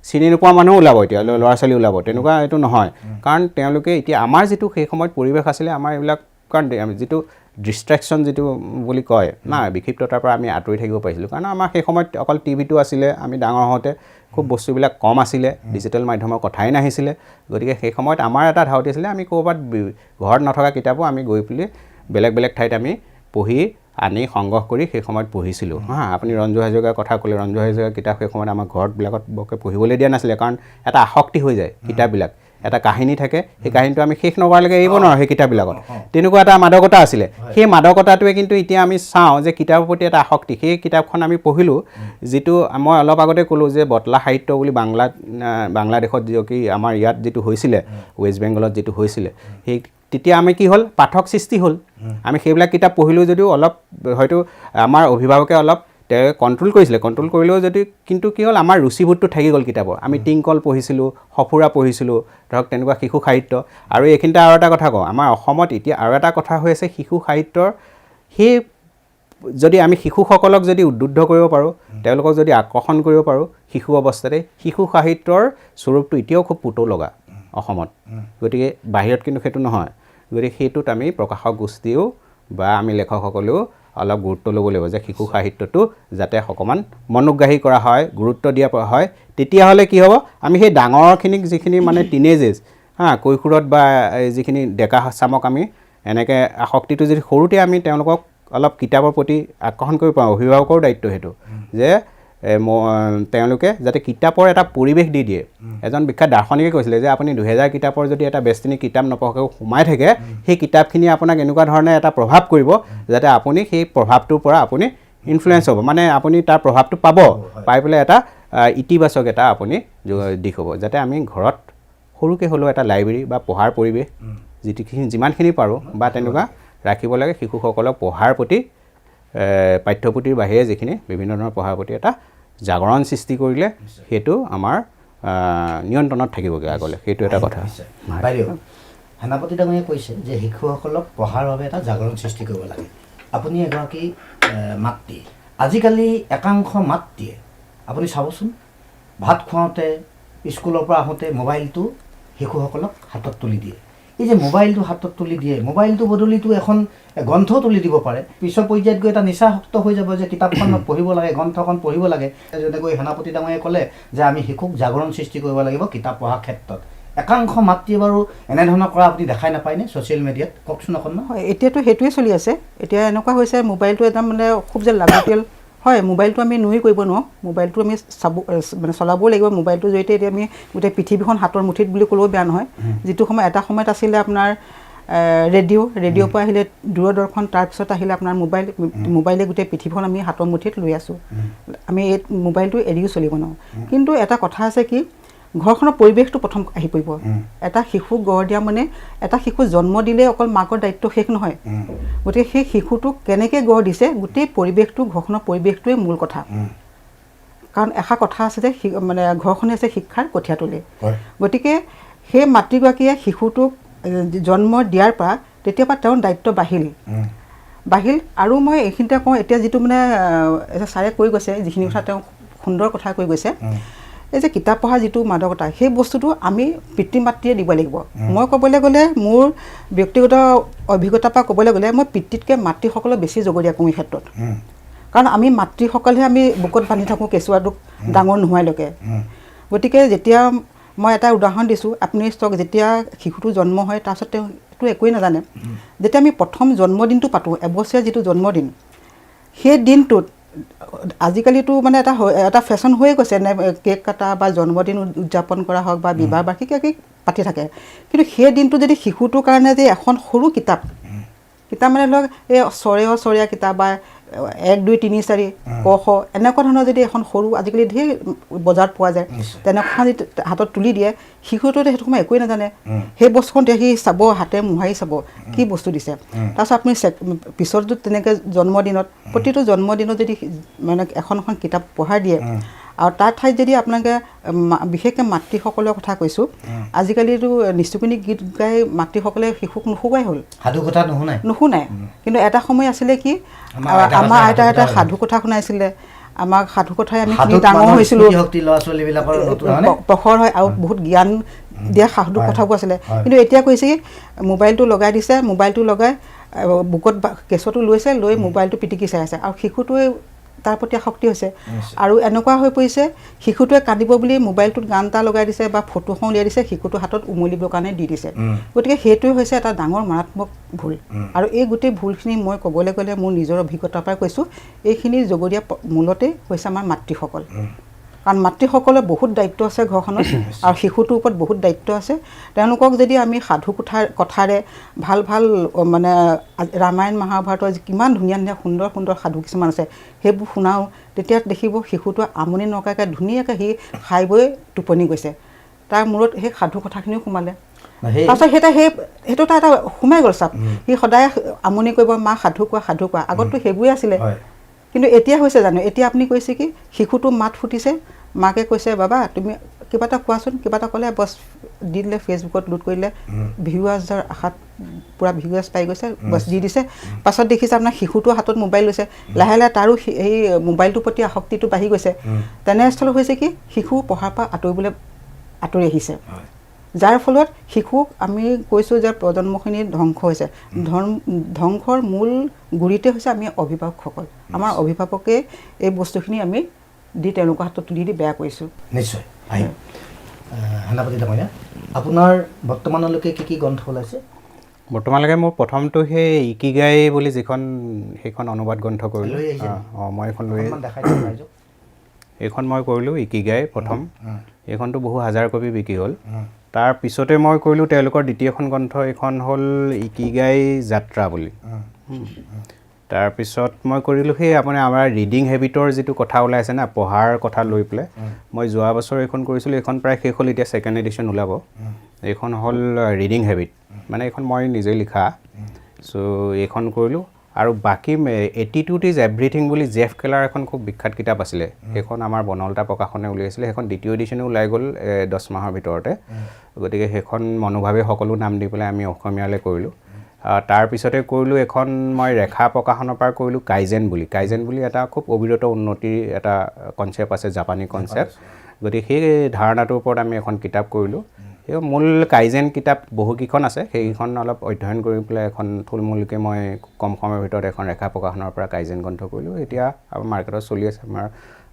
চিনি নোপোৱা মানুহো ওলাব, এতিয়া ল'ৰা ছোৱালী ওলাব, তেনেকুৱা এইটো নহয়। কাৰণ তেওঁলোকে এতিয়া আমাৰ যিটো সেই সময়ত পৰিৱেশ আছিলে আমাৰ এইবিলাক, কাৰণ যিটো ডিষ্ট্ৰেকশ্যন যিটো বুলি কয় না, বিক্ষিপ্ততাৰ পৰা আমি আঁতৰি থাকিব পাৰিছিলোঁ। কাৰণ আমাৰ সেই সময়ত অকল টিভিটো আছিলে, আমি ডাঙৰ হওঁতে খুব বস্তুবিলাক কম আছিলে, ডিজিটেল মাধ্যমৰ কথাই নাহিছিলে। গতিকে সেই সময়ত আমাৰ এটা ধাউতি আছিলে, আমি ক'ৰবাত ঘৰত নথকা কিতাপো আমি গৈ পেলাই বেলেগ বেলেগ ঠাইত আমি পঢ়ি আনি সংগ্ৰহ কৰি সেই সময়ত পঢ়িছিলোঁ। হা, আপুনি ৰঞ্জু হাজৰিকাৰ কথা ক'লে, ৰঞ্জু হাজৰিকাৰ কিতাপ সেই সময়ত আমাৰ ঘৰতবিলাকত বৰকৈ পঢ়িবলৈ দিয়া নাছিলে, কাৰণ এটা আসক্তি হৈ যায় কিতাপবিলাক, এটা কাহিনী থাকে, সেই কাহিনীটো আমি শেষ নকৰালৈকে এৰিব নোৱাৰোঁ সেই কিতাপবিলাকত, তেনেকুৱা এটা মাদকতা আছিলে। সেই মাদকতাটোৱে কিন্তু এতিয়া আমি চাওঁ যে কিতাপৰ প্ৰতি এটা আসক্তি, সেই কিতাপখন আমি পঢ়িলোঁ, যিটো মই অলপ আগতে ক'লোঁ যে বটলা সাহিত্য বুলি বাংলাদেশত যি কি আমাৰ ইয়াত যিটো হৈছিলে, ৱেষ্ট বেংগলত যিটো হৈছিলে, সেই তেতিয়া আমি কি হ'ল, পাঠক সৃষ্টি হ'ল। আমি সেইবিলাক কিতাপ পঢ়িলোঁ যদিও অলপ হয়তো আমাৰ অভিভাৱকে অলপ তেওঁ কণ্ট্ৰল কৰিছিলে, কণ্ট্ৰল কৰিলেও যদি কিন্তু কি হ'ল আমাৰ ৰুচিবোধটো থাকি গ'ল কিতাপৰ। আমি টিংকল পঢ়িছিলোঁ, সঁফুৰা পঢ়িছিলোঁ, ধৰক তেনেকুৱা শিশু সাহিত্য। আৰু এইখিনিতে আৰু এটা কথা কওঁ, আমাৰ অসমত এতিয়া আৰু এটা কথা হৈ আছে, শিশু সাহিত্যৰ সেই যদি আমি শিশুসকলক যদি উদ্বুদ্ধ কৰিব পাৰোঁ, তেওঁলোকক যদি আকৰ্ষণ কৰিব পাৰোঁ শিশু অৱস্থাতে, শিশু সাহিত্যৰ স্বৰূপটো এতিয়াও খুব পুতৌ লগা অসমত, গতিকে বাহিৰত কিন্তু সেইটো নহয়। গতিকে সেইটোত আমি প্ৰকাশক গোষ্ঠীও বা আমি লেখকসকলেও অলপ গুৰুত্ব ল'ব লাগিব যে শিশু সাহিত্যটো যাতে অকণমান মনোগ্ৰাহী কৰা হয়, গুৰুত্ব দিয়া হয়। তেতিয়াহ'লে কি হ'ব, আমি সেই ডাঙৰখিনিক যিখিনি মানে টিনেজেছ, হা, কৈশোৰত বা যিখিনি ডেকা চামক আমি এনেকৈ আসক্তিটো যদি সৰুতে আমি তেওঁলোকক অলপ কিতাপৰ প্ৰতি আকৰ্ষণ কৰিব পাৰোঁ, অভিভাৱকৰো দায়িত্ব সেইটো যে তেওঁলোকে যাতে কিতাপৰ এটা পৰিৱেশ দি দিয়ে। এজন বিখ্যাত দাৰ্শনিকে কৈছিলে যে আপুনি 2000 কিতাপৰ যদি এটা বেষ্টনী কিতাপ নপঢ়াকৈ সোমাই থাকে, সেই কিতাপখিনি আপোনাক এনেকুৱা ধৰণে এটা প্ৰভাৱ কৰিব যাতে আপুনি সেই প্ৰভাৱটোৰ পৰা আপুনি ইনফ্লুৱেঞ্চ হ'ব, মানে আপুনি তাৰ প্ৰভাৱটো পাব, পাই পেলাই এটা ইতিবাচক এটা আপুনি দিশ হ'ব। যাতে আমি ঘৰত সৰুকৈ হ'লেও এটা লাইব্ৰেৰী বা পঢ়াৰ পৰিৱেশ যিখিনি যিমানখিনি পাৰোঁ বা তেনেকুৱা ৰাখিব লাগে। শিশুসকলক পঢ়াৰ প্ৰতি পাঠ্যপুথিৰ বাহিৰে যিখিনি বিভিন্ন ধৰণৰ পঢ়াৰ প্ৰতি এটা জাগৰণ সৃষ্টি কৰিলে সেইটো আমাৰ নিয়ন্ত্ৰণত থাকিবগৈ আগলৈ, সেইটো এটা কথা। বাইদেউ, সেনাপতি ডাঙৰীয়াই কৈছে যে শিশুসকলক পঢ়াৰ বাবে এটা জাগৰণ সৃষ্টি কৰিব লাগে। আপুনি এগৰাকী মাতৃ, আজিকালি একাংশ মাতৃয়ে আপুনি চাবচোন, ভাত খুৱাওঁতে, স্কুলৰ পৰা আহোঁতে মোবাইলটো শিশুসকলক হাতত তুলি দিয়ে। এই যে মোবাইলটো হাতত তুলি দিয়ে, মোবাইলটো বদলিতো এখন গ্ৰন্থও তুলি দিব পাৰে। পিছৰ পৰ্যায়ত গৈ এটা নিচাসক্ত হৈ যাব যে কিতাপখন পঢ়িব লাগে, গ্ৰন্থখন পঢ়িব লাগে। যেনেকৈ সেনাপতি ডাঙৰীয়াই ক'লে যে আমি শিশুক জাগৰণ সৃষ্টি কৰিব লাগিব কিতাপ পঢ়াৰ ক্ষেত্ৰত। একাংশ মাতৃয়ে বাৰু এনেধৰণৰ কৰা আপুনি দেখাই নাপায়নে ছ'চিয়েল মিডিয়াত? কওকচোন অকণমান। হয়, এতিয়াতো সেইটোৱে চলি আছে। এতিয়া এনেকুৱা হৈছে মোবাইলটো এটা মানে খুব যে লাগতিয়াল হয়, মোবাইলটো আমি নুই কৰিব নোৱাৰোঁ, মোবাইলটো আমি চাব মানে চলাবও লাগিব। মোবাইলটোৰ জৰিয়তে এতিয়া আমি গোটেই পৃথিৱীখন হাতৰ মুঠিত বুলি ক'লেও বেয়া নহয়। যিটো সময় এটা সময়ত আছিলে আপোনাৰ ৰেডিঅ', ৰেডিঅ'ৰ পৰা আহিলে দূৰদৰ্শন, তাৰপিছত আহিলে আপোনাৰ মোবাইল, মোবাইলে গোটেই পৃথিৱীখন আমি হাতৰ মুঠিত লৈ আছোঁ। আমি এই মোবাইলটো এৰিও চলিব নোৱাৰোঁ। কিন্তু এটা কথা আছে কি, ঘৰখনৰ পৰিৱেশটো প্ৰথম আহি পৰিব। এটা শিশু গঢ় দিয়া মানে এটা শিশু জন্ম দিলে অকল মাকৰ দায়িত্ব শেষ নহয়, গতিকে সেই শিশুটোক কেনেকৈ গঢ় দিছে গোটেই পৰিৱেশটো, ঘৰখনৰ পৰিৱেশটোৱে মূল কথা। কাৰণ এষাৰ কথা আছে যে মানে ঘৰখনে হৈছে শিক্ষাৰ কঠীয়াতলী। গতিকে সেই মাতৃগৰাকীয়ে শিশুটোক জন্ম দিয়াৰ পৰা তেতিয়াৰ পৰা তেওঁৰ দায়িত্ব বাঢ়িল বাঢ়িল। আৰু মই এইখিনিতে কওঁ, এতিয়া যিটো মানে ছাৰে কৈ গৈছে, যিখিনি কথা তেওঁ সুন্দৰ কথা কৈ গৈছে, এই যে কিতাপ পঢ়াৰ যিটো মাদকতা, সেই বস্তুটো আমি পিতৃ মাতৃয়ে দিব লাগিব। মই ক'বলৈ গ'লে মোৰ ব্যক্তিগত অভিজ্ঞতাৰ পৰা ক'বলৈ গ'লে মই পিতৃতকৈ মাতৃসকলক বেছি জগৰীয়া কৰোঁ এই ক্ষেত্ৰত। কাৰণ আমি মাতৃসকলহে আমি বুকত বান্ধি থাকোঁ কেঁচুৱাটোক ডাঙৰ নোহোৱালৈকে। গতিকে যেতিয়া মই এটা উদাহৰণ দিছোঁ, আপুনি চাওক, যেতিয়া শিশুটো জন্ম হয় তাৰপিছত তেওঁতো একোৱেই নাজানে। যেতিয়া আমি প্ৰথম জন্মদিনটো পাতোঁ, এবছৰীয়া যিটো জন্মদিন, সেই দিনটোত আজিকালিতো মানে এটা এটা ফেশ্বন হৈয়ে গৈছে, নে কেক কটা বা জন্মদিন উদযাপন কৰা হওক বা বিবাহ বাৰ্ষিকী পাতি থাকে। কিন্তু সেই দিনটো যদি শিশুটোৰ কাৰণে যে এখন সৰু কিতাপ, কিতাপ মানে ধৰক এই চৰেয় চৰীয়া কিতাপ বা 1 2 3 4 ক খ এনেকুৱা ধৰণৰ যদি এখন সৰু আজিকালি ঢেৰ বজাৰত পোৱা যায়, তেনেকুৱাখন যদি হাতত তুলি দিয়ে, শিশুটোৱে সেইটো সময় একোৱেই নাজানে। সেই বস্তুখন সি চাব, হাতে মোহাৰি চাব কি বস্তু দিছে। তাৰপিছত আপুনি পিছতো তেনেকৈ জন্মদিনত, প্ৰতিটো জন্মদিনত যদি মানে এখন এখন কিতাপ পঢ়াই দিয়ে, আৰু তাৰ ঠাইত যদি আপোনালোকে বিশেষকৈ মাতৃসকলৰ কথা কৈছোঁ, আজিকালিতো নিচুকনি গীত গাই মাতৃসকলে শিশুক নুশুৱাই হ'ল, সাধু কথা নুশুনাই। কিন্তু এটা সময় আছিলে কি, আমাৰ আইতা এটা সাধু কথা শুনাইছিলে, আমাক সাধু কথাই আমি ডাঙৰ হৈছিলোঁ, প্ৰখৰ হয় আৰু বহুত জ্ঞান দিয়া সাধু কথাবোৰ আছিলে। কিন্তু এতিয়া কৈছে কি, মোবাইলটো লগাই দিছে, মোবাইলটো লগাই বুকত কেঁচুৱাটো লৈছে, লৈ মোবাইলটো পিটিকি চাই আছে আৰু শিশুটোৱে তাৰ প্ৰতি আসক্তি হৈছে। আৰু এনেকুৱা হৈ পৰিছে, শিশুটোৱে কান্দিব বুলি মোবাইলটোত গান এটা লগাই দিছে বা ফটোখন উলিয়াই দিছে, শিশুটোৰ হাতত উমলিবৰ কাৰণে দি দিছে। গতিকে সেইটোৱে হৈছে এটা ডাঙৰ মাৰাত্মক ভুল। আৰু এই গোটেই ভুলখিনি মই ক'বলৈ গ'লে মোৰ নিজৰ অভিজ্ঞতাৰ পৰাই কৈছোঁ, এইখিনি জগৰীয়া মূলতেই হৈছে আমাৰ মাতৃসকল। কাৰণ মাতৃসকলৰ বহুত দায়িত্ব আছে ঘৰখনত আৰু শিশুটোৰ ওপৰত বহুত দায়িত্ব আছে। তেওঁলোকক যদি আমি সাধু কথাৰে ভাল ভাল মানে ৰামায়ণ মহাভাৰতৰ কিমান ধুনীয়া ধুনীয়া সুন্দৰ সুন্দৰ সাধু কিছুমান আছে সেইবোৰ শুনাওঁ, তেতিয়া দেখিব শিশুটোৱে আমনি নকৰাকৈ ধুনীয়াকৈ সি খাই বৈ টোপনি গৈছে, তাৰ মূৰত সেই সাধু কথাখিনিও সোমালে। তাৰপিছত সেইটো এটা সোমাই গ'ল চাপ, সি সদায় আমনি কৰিব, মা সাধু কোৱা সাধু কোৱা, আগততো সেইবোৰেই আছিলে। কিন্তু এতিয়া হৈছে জানো, এতিয়া আপুনি কৈছে কি শিশুটো মাত ফুটিছে, মাকে কৈছে বাবা তুমি কিবা এটা কোৱাচোন, কিবা এটা ক'লে বছ দি দিলে, ফেচবুকত লোড কৰিলে, ভিউৱাৰ্ছৰ আশাত পূৰা ভিউৱাৰ্ছ পাই গৈছে, বছ দি দিছে। পাছত দেখিছে আপোনাৰ শিশুটোৰ হাতত মোবাইল লৈছে, লাহে লাহে তাৰো সেই মোবাইলটোৰ প্ৰতি আসক্তিটো বাঢ়ি গৈছে। তেনেস্থলত হৈছে কি, শিশু পঢ়াৰ পৰা আঁতৰি আহিছে, যাৰ ফলত শিশুক আমি কৈছোঁ যে প্ৰজন্মখিনি ধ্বংস হৈছে। ধ্বংসৰ মূল গুৰিতে হৈছে আমি অভিভাৱকসকল, আমাৰ অভিভাৱকে এই বস্তুখিনি আমি দি তেওঁলোকৰ হাতত তুলি দি বেয়া কৰিছোঁ। নিশ্চয় আহিম। সেনাপতি ডাঙৰীয়া, আপোনাৰ বৰ্তমানলৈকে কি কি গ্ৰন্থ ওলাইছে? বৰ্তমানলৈকে মোৰ প্ৰথমটো সেই ইকিগাই বুলি যিখন, সেইখন অনুবাদ গ্ৰন্থ কৰিলোঁ। অঁ, মই এইখন লৈ এইখন মই কৰিলোঁ ইকিগাই প্ৰথম, এইখনটো বহু হাজাৰ কপি বিক্ৰী হ'ল। তাৰ পিছতে মই কৰিলোঁ তেওঁলোকৰ দ্বিতীয়খন গ্ৰন্থ, এইখন হ'ল ইকিগাই যাত্ৰা বুলি। তাৰপিছত মই কৰিলোঁ সেই আপোনাৰ আমাৰ ৰিডিং হেবিটৰ যিটো কথা ওলাইছে না, পঢ়াৰ কথা লৈ পেলাই মই যোৱা বছৰ এইখন কৰিছিলোঁ, এইখন প্ৰায় শেষ হ'ল, এতিয়া ছেকেণ্ড এডিশ্যন ওলাব। এইখন হ'ল ৰিডিং হেবিট, মানে এইখন মই নিজে লিখা, চ' এইখন কৰিলোঁ। আৰু বাকী এটিটিউড is everything বুলি জেফ কেলাৰ এখন খুব বিখ্যাত কিতাপ আছিলে, সেইখন আমাৰ বনলতা প্ৰকাশনে উলিয়াইছিলে, সেইখন দ্বিতীয় এডিশ্যনো ওলাই গ'ল 10 মাহৰ ভিতৰতে। গতিকে সেইখন মনোভাৱে সকলো নাম দি পেলাই আমি অসমীয়ালৈ কৰিলোঁ। তাৰপিছতে কৰিলোঁ এখন মই ৰেখা প্ৰকাশনৰ পৰা কৰিলোঁ কাইজেন বুলি। কাইজেন বুলি এটা খুব অবিৰত উন্নতিৰ এটা কনচেপ্ট আছে, জাপানী কনচেপ্ট। গতিকে সেই ধাৰণাটোৰ ওপৰত আমি এখন কিতাপ কৰিলোঁ। সেই মূল কাইজেন কিতাপ বহুকেইখন আছে, সেইকেইখন অলপ অধ্যয়ন কৰি পেলাই এখন থুলমূলকৈ মই কম সময়ৰ ভিতৰত এখন ৰেখা প্ৰকাশনৰ পৰা কাইজেন গ্ৰন্থ কৰিলোঁ। এতিয়া আমাৰ মাৰ্কেটত চলি আছে, আমাৰ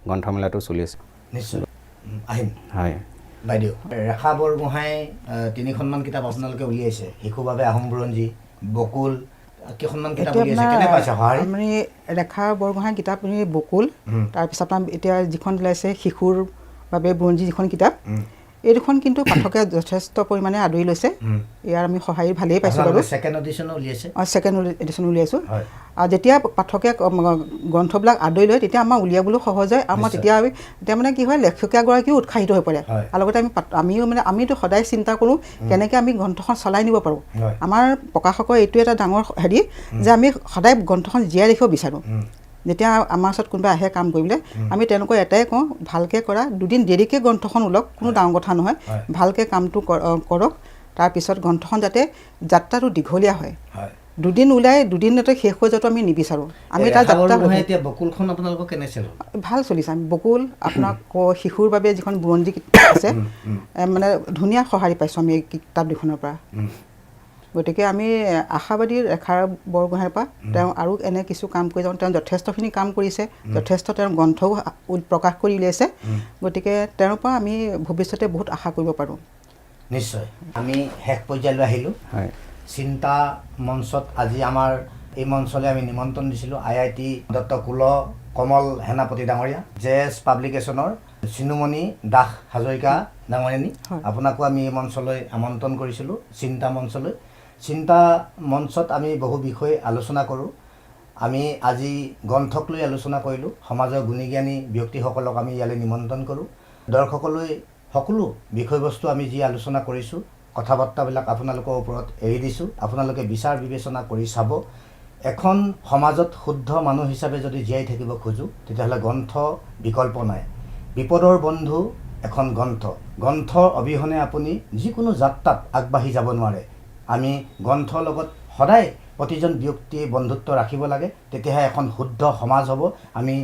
গ্ৰন্থমেলাটো চলি আছে। নিশ্চয় আহিম। হয় বাইদেউ, ৰেখা বৰগোহাঁই 3খনমান কিতাপ আপোনালোকে উলিয়াইছে, শিশুৰ বাবে আহোম বুৰঞ্জী, বকুল, কেইখনমান কিতাপ উলিয়াইছে, কেনে পাইছে সঁহাৰি? আপুনি ৰেখা বৰগোহাঁই কিতাপ বকুল, তাৰপিছত আপোনাৰ এতিয়া যিখন ওলাইছে শিশুৰ বাবে বুৰঞ্জী যিখন কিতাপ, এই দুখন কিন্তু পাঠকে যথেষ্ট পৰিমাণে আদৰি লৈছে। ইয়াৰ আমি সঁহাৰি ভালেই পাইছোঁ বাৰু। ছেকেণ্ড এডিশ্যনো উলিয়াইছে? অঁ, ছেকেণ্ড এডিশ্যন উলিয়াইছোঁ। আৰু যেতিয়া পাঠকে গ্ৰন্থবিলাক আদৰি লয় তেতিয়া আমাৰ উলিয়াবলৈও সহজ হয়। আৰু মই তেতিয়া তেতিয়া মানে কি হয়, লেখিকাগৰাকীও উৎসাহিত হৈ পৰে। আৰু লগতে আমিও মানে আমিতো সদায় চিন্তা কৰোঁ কেনেকৈ আমি গ্ৰন্থখন চলাই নিব পাৰোঁ। আমাৰ প্ৰকাশকৰ এইটো এটা ডাঙৰ হেৰি যে আমি সদায় গ্ৰন্থখন জীয়াই ৰাখিব বিচাৰোঁ। যেতিয়া আমাৰ ওচৰত কোনোবা আহে কাম কৰিবলৈ, আমি তেওঁলোকক এটাই কওঁ, ভালকৈ কৰা, দুদিন দেৰিকৈ গ্ৰন্থখন ওলাওক, কোনো ডাঙৰ কথা নহয়, ভালকৈ কামটো কৰক, তাৰপিছত গ্ৰন্থখন যাতে যাত্ৰাটো দীঘলীয়া হয়। দুদিন ওলাই দুদিনতে শেষ হৈ যোৱাটো আমি নিবিচাৰোঁ। আমি তাৰ যাত্ৰা এতিয়া বকুলখন আপোনালোকৰ কেনে চলিছে? ভাল চলিছে। আমি বকুল আপোনাক শিশুৰ বাবে যিখন বুৰঞ্জী আছে, মানে ধুনীয়া সঁহাৰি পাইছোঁ আমি এই কিতাপ দুখনৰ পৰা। গতিকে আমি আশাবাদী ৰেখা বৰগোহাঁইৰ পৰা তেওঁ আৰু এনে কিছু কাম কৰি যাওঁ। তেওঁ যথেষ্টখিনি কাম কৰিছে, যথেষ্ট তেওঁৰ গ্ৰন্থও প্ৰকাশ কৰি উলিয়াইছে। গতিকে তেওঁৰ পৰা আমি ভৱিষ্যতে বহুত আশা কৰিব পাৰোঁ। নিশ্চয়। আমি শেষ পৰ্যায়লৈ আহিলোঁ। চিন্তা মঞ্চত আজি আমাৰ এই মঞ্চলৈ আমি নিমন্ত্ৰণ দিছিলোঁ IIT Dutta Kul Kamal Senapati ডাঙৰীয়া, জে এছ পাব্লিকেশ্যনৰ চিনুমণি দাস হাজৰিকা ডাঙৰীয়ানী, আপোনাকো আমি এই মঞ্চলৈ আমন্ত্ৰণ কৰিছিলোঁ চিন্তা মঞ্চলৈ। চিন্তা মঞ্চত আমি বহু বিষয় আলোচনা কৰোঁ। আমি আজি গ্ৰন্থক লৈ আলোচনা কৰিলোঁ, সমাজৰ গুণী জ্ঞানী ব্যক্তিসকলক আমি ইয়ালৈ নিমন্ত্ৰণ কৰোঁ। দৰ্শকলৈ সকলো বিষয়বস্তু আমি যি আলোচনা কৰিছোঁ, কথা বাৰ্তাবিলাক আপোনালোকৰ ওপৰত এৰি দিছোঁ, আপোনালোকে বিচাৰ বিবেচনা কৰি চাব। এখন সমাজত শুদ্ধ মানুহ হিচাপে যদি জীয়াই থাকিব খোজোঁ, তেতিয়াহ'লে গ্ৰন্থ বিকল্প নাই। বিপদৰ বন্ধু এখন গ্ৰন্থ। গ্ৰন্থৰ অবিহনে আপুনি যিকোনো যাত্ৰাত আগবাঢ়ি যাব নোৱাৰে। আমি গ্ৰন্থৰ লগত সদায় প্ৰতিজন ব্যক্তিয়ে বন্ধুত্ব ৰাখিব লাগে, তেতিয়াহে এখন শুদ্ধ সমাজ হ'ব। আমি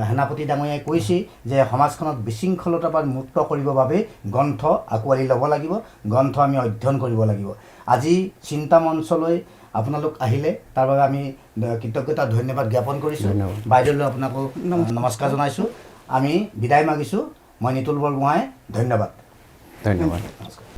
সেনাপতি ডাঙৰীয়াই কৈছেই যে সমাজখনক বিশৃংখলতাৰ পৰা মুক্ত কৰিবৰ বাবে গ্ৰন্থ আঁকোৱালি ল'ব লাগিব, গ্ৰন্থ আমি অধ্যয়ন কৰিব লাগিব। আজি চিন্তা মঞ্চলৈ আপোনালোক আহিলে, তাৰ বাবে আমি কৃতজ্ঞতা ধন্যবাদ জ্ঞাপন কৰিছোঁ। ধন্যবাদ। বাইদেউলৈ আপোনাকো নমস্কাৰ জনাইছোঁ। আমি বিদায় মাগিছোঁ। মই নিতুল বৰগোহাঁই, ধন্যবাদ। ধন্যবাদ। নমস্কাৰ।